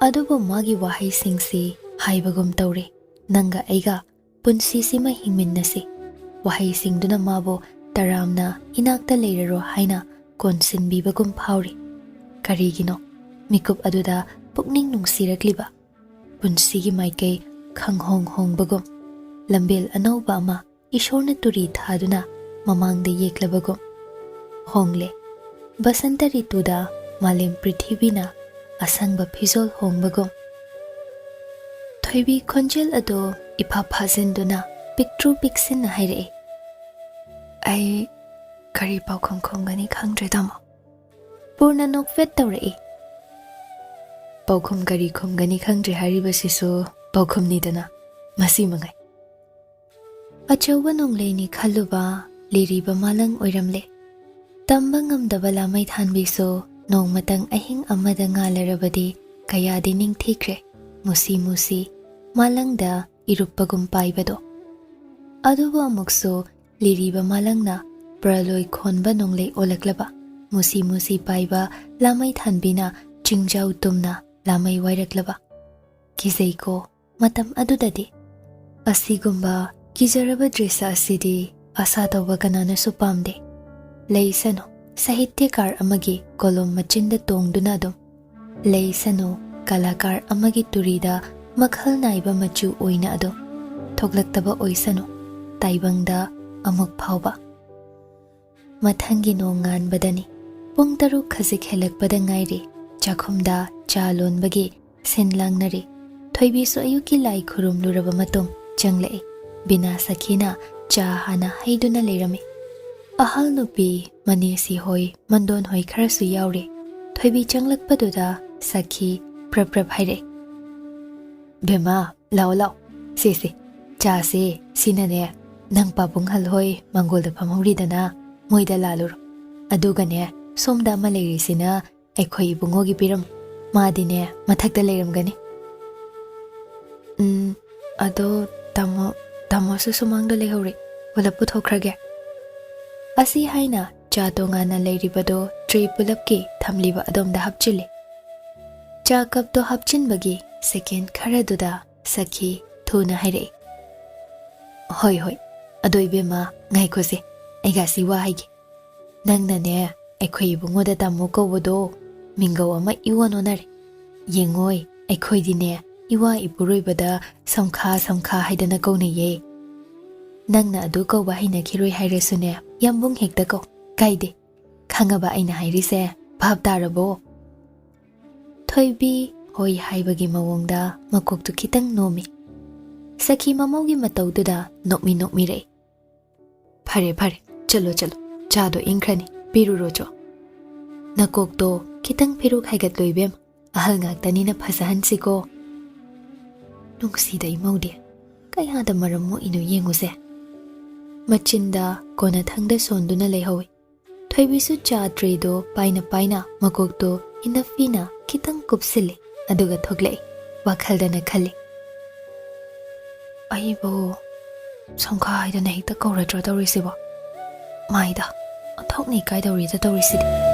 ꯑꯗꯨꯕꯨ ꯃꯥꯒꯤ ꯋꯥꯍꯩꯁꯤꯡꯁꯤ ꯍꯥꯏꯕꯒꯨꯝ ꯇꯧꯔꯦ, "ꯅꯪꯒ ꯑꯩꯒ ꯄꯨꯟꯁꯤꯁꯤꯃ ꯍꯤꯡꯃꯤꯟꯅꯁꯤ"꯫ ꯋꯥꯍꯩꯁꯤꯡꯗꯨꯅ ꯃꯥꯕꯨ ꯇꯔꯥꯝꯅ "ꯏꯅꯥꯛꯇ ꯂꯩꯔꯔꯣ" ꯍꯥꯏꯅ ꯀꯣꯟꯁꯤꯟꯕꯤꯕꯒꯨꯝ ꯐꯥꯎꯔꯤ꯫ ꯀꯔꯤꯒꯤꯅꯣ ꯃꯤꯀꯨꯞ ꯑꯗꯨꯗ ꯄꯨꯛꯅꯤꯡ ꯅꯨꯡꯁꯤꯔꯛꯂꯤꯕ? ꯄꯨꯟꯁꯤꯒꯤ ꯃꯥꯏꯀꯩ ꯈꯪꯍꯣꯡ ꯍꯣꯡꯕꯒꯨꯝ, ꯂꯝꯕꯦꯜ ꯑꯅꯧꯕ ꯑꯃ ꯏꯁꯣꯔꯅ ꯇꯨꯔꯤ ꯊꯥꯗꯨꯅ ꯃꯃꯥꯡꯗ ꯌꯦꯛꯂꯕꯒꯨꯝ꯫ ꯍꯣꯡꯂꯦ ꯕꯁꯟꯇ ꯔꯤꯇꯨꯗ ꯃꯥꯂꯦꯝ ꯄ꯭ꯔꯤꯊꯤꯕꯤꯅ ꯑꯁꯪꯕ ꯐꯤꯖꯣꯜ ꯍꯣꯡꯕꯒꯨꯝ꯫ ꯊꯣꯏꯕꯤ ꯈꯣꯟꯖꯦꯜ ꯑꯗꯨ ꯏꯐꯥ ꯐꯥꯖꯤꯟꯗꯨꯅ ꯄꯤꯛꯇ꯭ꯔꯨ ꯄꯤꯛꯁꯤꯟꯅ ꯍꯥꯏꯔꯛꯏ, "ꯑꯩ ꯀꯔꯤ ꯄꯥꯎꯈꯨꯝ ꯈꯨꯝꯒꯅꯤ ꯈꯪꯗ꯭ꯔꯦ, ꯇꯥꯃꯣ꯫" ꯄꯨꯔꯅ ꯅꯣꯛꯐꯦꯠ ꯇꯧꯔꯛꯏ꯫ "ꯄꯥꯎꯈꯨꯝ ꯀꯔꯤ ꯈꯨꯝꯒꯅꯤ ꯈꯪꯗ꯭ꯔꯦ ꯍꯥꯏꯔꯤꯕꯁꯤꯁꯨ ꯄꯥꯎꯈꯨꯝꯅꯤꯗꯅ, ꯃꯁꯤ ꯃꯉꯥꯏ꯫" ꯑꯆꯧꯕ ꯅꯣꯡꯂꯩꯅꯤ ꯈꯜꯂꯨꯕ ꯂꯤꯔꯤꯕ ꯃꯥꯂꯪ ꯑꯣꯏꯔꯝꯂꯦ꯫ ꯇꯝꯕ ꯉꯝꯗꯕ ꯂꯥꯃꯩ ꯊꯥꯟꯕꯤꯁꯨ ꯅꯣꯡꯃꯇꯪ ꯑꯍꯤꯡ ꯑꯃꯗ ꯉꯥꯜꯂꯔꯕꯗꯤ ꯀꯌꯥꯗꯤ ꯅꯤꯡꯊꯤꯈ꯭ꯔꯦ꯫ ꯃꯨꯁꯤ ꯃꯨꯁꯤ ꯃꯥꯂꯪꯗ ꯏꯔꯨꯞꯄꯒꯨꯝ ꯄꯥꯏꯕꯗꯣ꯫ ꯑꯗꯨꯕꯨ ꯑꯃꯨꯛꯁꯨ ꯂꯤꯔꯤꯕ ꯃꯥꯂꯪꯅ ꯄ꯭ꯔꯂꯣꯏ ꯈꯣꯟꯕ ꯅꯣꯡꯂꯩ ꯑꯣꯜꯂꯛꯂꯕ, ꯃꯨꯁꯤ ꯃꯨꯁꯤ ꯄꯥꯏꯕ ꯂꯥꯃꯩ ꯊꯥꯟꯕꯤꯅ ꯆꯤꯡꯖꯥꯎ ꯇꯨꯝꯅ ꯂꯥꯃꯩ ꯋꯥꯏꯔꯛꯂꯕ꯫ ꯀꯤꯖꯩꯀꯣ ꯃꯇꯝ ꯑꯗꯨꯗꯗꯤ꯫ ꯑꯁꯤꯒꯨꯝꯕ ꯀꯤꯖꯔꯕ ꯗ꯭ꯔꯤꯁ ꯑꯁꯤꯗꯤ ꯑꯁꯥ ꯇꯧꯕ ꯀꯅꯥꯅꯁꯨ ꯄꯥꯝꯗꯦ꯫ ꯂꯩꯁꯅꯨ, ꯁꯥꯍꯤꯇ꯭ꯌꯀꯥꯔ ꯑꯃꯒꯤ ꯀꯣꯂꯣꯝ ꯃꯆꯤꯟꯗ ꯇꯣꯡꯗꯨꯅ ꯑꯗꯨꯝ꯫ ꯂꯩꯁꯅꯨ, ꯀꯂꯥꯀꯥꯔ ꯑꯃꯒꯤ ꯇꯨꯔꯤꯗ ꯃꯈꯜ ꯅꯥꯏꯕ ꯃꯆꯨ ꯑꯣꯏꯅ ꯑꯗꯨꯝ꯫ ꯊꯣꯛꯂꯛꯇꯕ ꯑꯣꯏꯁꯅꯨ ꯇꯥꯏꯕꯪꯗ ꯑꯃꯨꯛ ꯐꯥꯎꯕ꯫ ꯃꯊꯪꯒꯤ ꯅꯣꯡ ꯉꯥꯟꯕꯗꯅꯤ꯫ ꯄꯨꯡ ꯇꯔꯨꯛ ꯈꯖꯤꯛ ꯍꯦꯜꯂꯛꯄꯗ ꯉꯥꯏꯔꯤ꯫ ꯆꯥꯛꯈꯨꯝꯗ ꯆꯥ ꯂꯣꯟꯕꯒꯤ ꯁꯤꯟ ꯂꯥꯡꯅꯔꯤ꯫ ꯊꯣꯏꯕꯤꯁꯨ ꯑꯌꯨꯛꯀꯤ ꯂꯥꯏ ꯈꯨꯔꯨꯝꯂꯨꯔꯕ ꯃꯇꯨꯡ ꯆꯪꯂꯛꯏ꯫ ꯕꯤꯅꯥ ꯁꯈꯤꯅ ꯆꯥ ꯍꯥꯟꯅ ꯍꯩꯗꯨꯅ ꯂꯩꯔꯝꯃꯤ꯫ ꯑꯍꯜ ꯅꯨꯄꯤ ꯃꯅꯦꯁꯤ ꯍꯣꯏ, ꯃꯟꯗꯣꯟ ꯍꯣꯏ ꯈꯔꯁꯨ ꯌꯥꯎꯔꯤ꯫ ꯊꯣꯏꯕꯤ ꯆꯪꯂꯛꯄꯗꯨꯗ ꯁꯈꯤ ꯄ꯭ꯔꯞ ꯄ꯭ꯔꯞ ꯍꯥꯏꯔꯛꯏ, "ꯕꯦꯝꯃ, ꯂꯥꯛꯑꯣ, ꯂꯥꯛꯑꯣ꯫ ꯁꯦ, ꯁꯦ, ꯆꯥꯁꯦ꯫ ꯁꯤꯅꯅꯦ, ꯅꯪ ꯄꯥꯕꯨꯡ ꯍꯜ ꯍꯣꯏ ꯃꯪꯒꯣꯜꯗ ꯐꯝꯍꯧꯔꯤꯗꯅ, ꯃꯣꯏꯗ ꯂꯥꯜꯂꯨꯔꯣ꯫ ꯑꯗꯨꯒꯅꯦ, ꯁꯣꯝꯗ ꯑꯃ ꯂꯩꯔꯤꯁꯤꯅ ꯑꯩꯈꯣꯏ ꯏꯕꯨꯡꯉꯣꯒꯤ ꯄꯤꯔꯝꯃꯨ꯫ ꯃꯥꯗꯤꯅꯦ, ꯃꯊꯛꯇ ꯂꯩꯔꯝꯒꯅꯤ꯫" "ꯎꯝ, ꯑꯗꯣ ꯇꯥꯃꯣ, ꯇꯥꯃꯣꯁꯨ ꯁꯨꯃꯥꯡꯗ ꯂꯩꯍꯧꯔꯦ꯫ ꯄꯨꯂꯞ ꯄꯨꯊꯣꯛꯈ꯭ꯔꯒꯦ꯫ ꯑꯁꯤ ꯍꯥꯏꯅ ꯆꯥ ꯇꯣꯉꯥꯟꯅ ꯂꯩꯔꯤꯕꯗꯣ ꯇ꯭ꯔꯦ ꯄꯨꯂꯞꯀꯤ ꯊꯝꯂꯤꯕ ꯑꯗꯣꯝꯗ ꯍꯥꯞꯆꯤꯜꯂꯤ꯫ ꯆꯥ ꯀꯞꯇꯣ ꯍꯥꯞꯆꯤꯟꯕꯒꯤ ꯁꯦꯀꯦꯟ ꯈꯔꯗꯨꯗ ꯁꯈꯤ ꯊꯨꯅ ꯍꯥꯏꯔꯛꯏ, "ꯍꯣꯏ, ꯍꯣꯏ꯫ ꯑꯗꯣ ꯏꯕꯦꯝꯃ, ꯉꯥꯏꯈꯣꯁꯦ, ꯑꯩꯒ ꯁꯤ ꯋꯥ ꯍꯥꯏꯒꯦ꯫ ꯅꯪꯅꯅꯦ, ꯑꯩꯈꯣꯏ ꯏꯕꯨꯡꯉꯣꯗ ꯇꯥꯃꯣ ꯀꯧꯕꯗꯣ ꯃꯤꯡꯒꯧ ꯑꯃ ꯏꯑꯣꯟ ꯑꯣꯟꯅꯔꯦ꯫ ꯌꯦꯡꯉꯣꯏ, ꯑꯩꯈꯣꯏꯗꯤꯅꯦ, ꯏꯋꯥ ꯏꯄꯨꯔꯣꯏꯕꯗ ꯁꯝꯈꯥ ꯁꯝꯈꯥ ꯍꯥꯏꯗꯅ ꯀꯧꯅꯩꯌꯦ꯫ ꯅꯪꯅ ꯑꯗꯨ ꯀꯧꯕ ꯍꯩꯅꯈꯤꯔꯣꯏ ꯍꯥꯏꯔꯁꯨꯅꯦ, ꯌꯥꯝꯕꯨꯡ ꯍꯦꯛꯇ ꯀꯧ, ꯀꯥꯏꯗꯦ꯫ ꯈꯪꯉꯕ ꯑꯩꯅ ꯍꯥꯏꯔꯤꯁꯦ? ꯚꯥꯞ ꯇꯥꯔꯕꯣ?" ꯊꯣꯏꯕꯤ ꯍꯣꯏ ꯍꯥꯏꯕꯒꯤ ꯃꯑꯣꯡꯗ ꯃꯀꯣꯛꯇꯨ ꯈꯤꯇꯪ ꯅꯣꯝꯃꯤ꯫ ꯁꯈꯤ ꯃꯃꯧꯒꯤ ꯃꯇꯧꯗꯨꯗ ꯅꯣꯛꯃꯤ ꯅꯣꯛꯃꯤꯔꯛꯏ꯫ "ꯐꯔꯦ, ꯐꯔꯦ, ꯆꯠꯂꯣ, ꯆꯠꯂꯣ꯫ ꯆꯥꯗꯣ ꯏꯪꯈ꯭ꯔꯅꯤ, ꯄꯤꯔꯨꯔꯣ ꯆꯣ꯫ ꯅꯀꯣꯛꯇꯣ ꯈꯤꯇꯪ ꯐꯤꯔꯨꯛ ꯍꯥꯏꯒꯠꯂꯣ ꯏꯕꯦꯝ, ꯑꯍꯜ ꯉꯥꯛꯇꯅꯤꯅ ꯐꯖꯍꯟꯁꯤꯀꯣ꯫" ꯅꯨꯡꯁꯤꯗ ꯏꯃꯧꯗꯤ, ꯀꯌꯥꯗ ꯃꯔꯝ ꯃꯣꯛꯏꯅꯣ ꯌꯦꯡꯉꯨꯁꯦ꯫ ꯃꯆꯤꯟꯗ ꯀꯣꯟꯅꯊꯪꯗ ꯁꯣꯟꯗꯨꯅ ꯂꯩꯍꯧꯏ꯫ ꯊꯣꯏꯕꯤꯁꯨ ꯆꯥ ꯇ꯭ꯔꯦꯗꯣ ꯄꯥꯏꯅ ꯄꯥꯏꯅ ꯃꯀꯣꯛꯇꯣ ꯏꯅꯐꯤꯅ ꯈꯤꯇꯪ ꯀꯨꯞꯁꯤꯜꯂꯤ, ꯑꯗꯨꯒ ꯊꯣꯛꯂꯛꯏ꯫ ꯋꯥꯈꯜꯗꯅ ꯈꯜꯂꯤ, "ꯑꯩꯕꯨ ꯁꯝꯈꯥ ꯍꯥꯏꯗꯅ ꯍꯦꯛꯇ ꯀꯧꯔꯗ꯭ꯔꯣ ꯇꯧꯔꯤꯁꯤꯕꯣ? ꯃꯥꯏꯗ, ꯑꯣꯟꯊꯣꯛꯅ ꯏꯀꯥꯏꯗꯧꯔꯤꯗ ꯇꯧꯔꯤꯁꯤꯗꯤ꯫"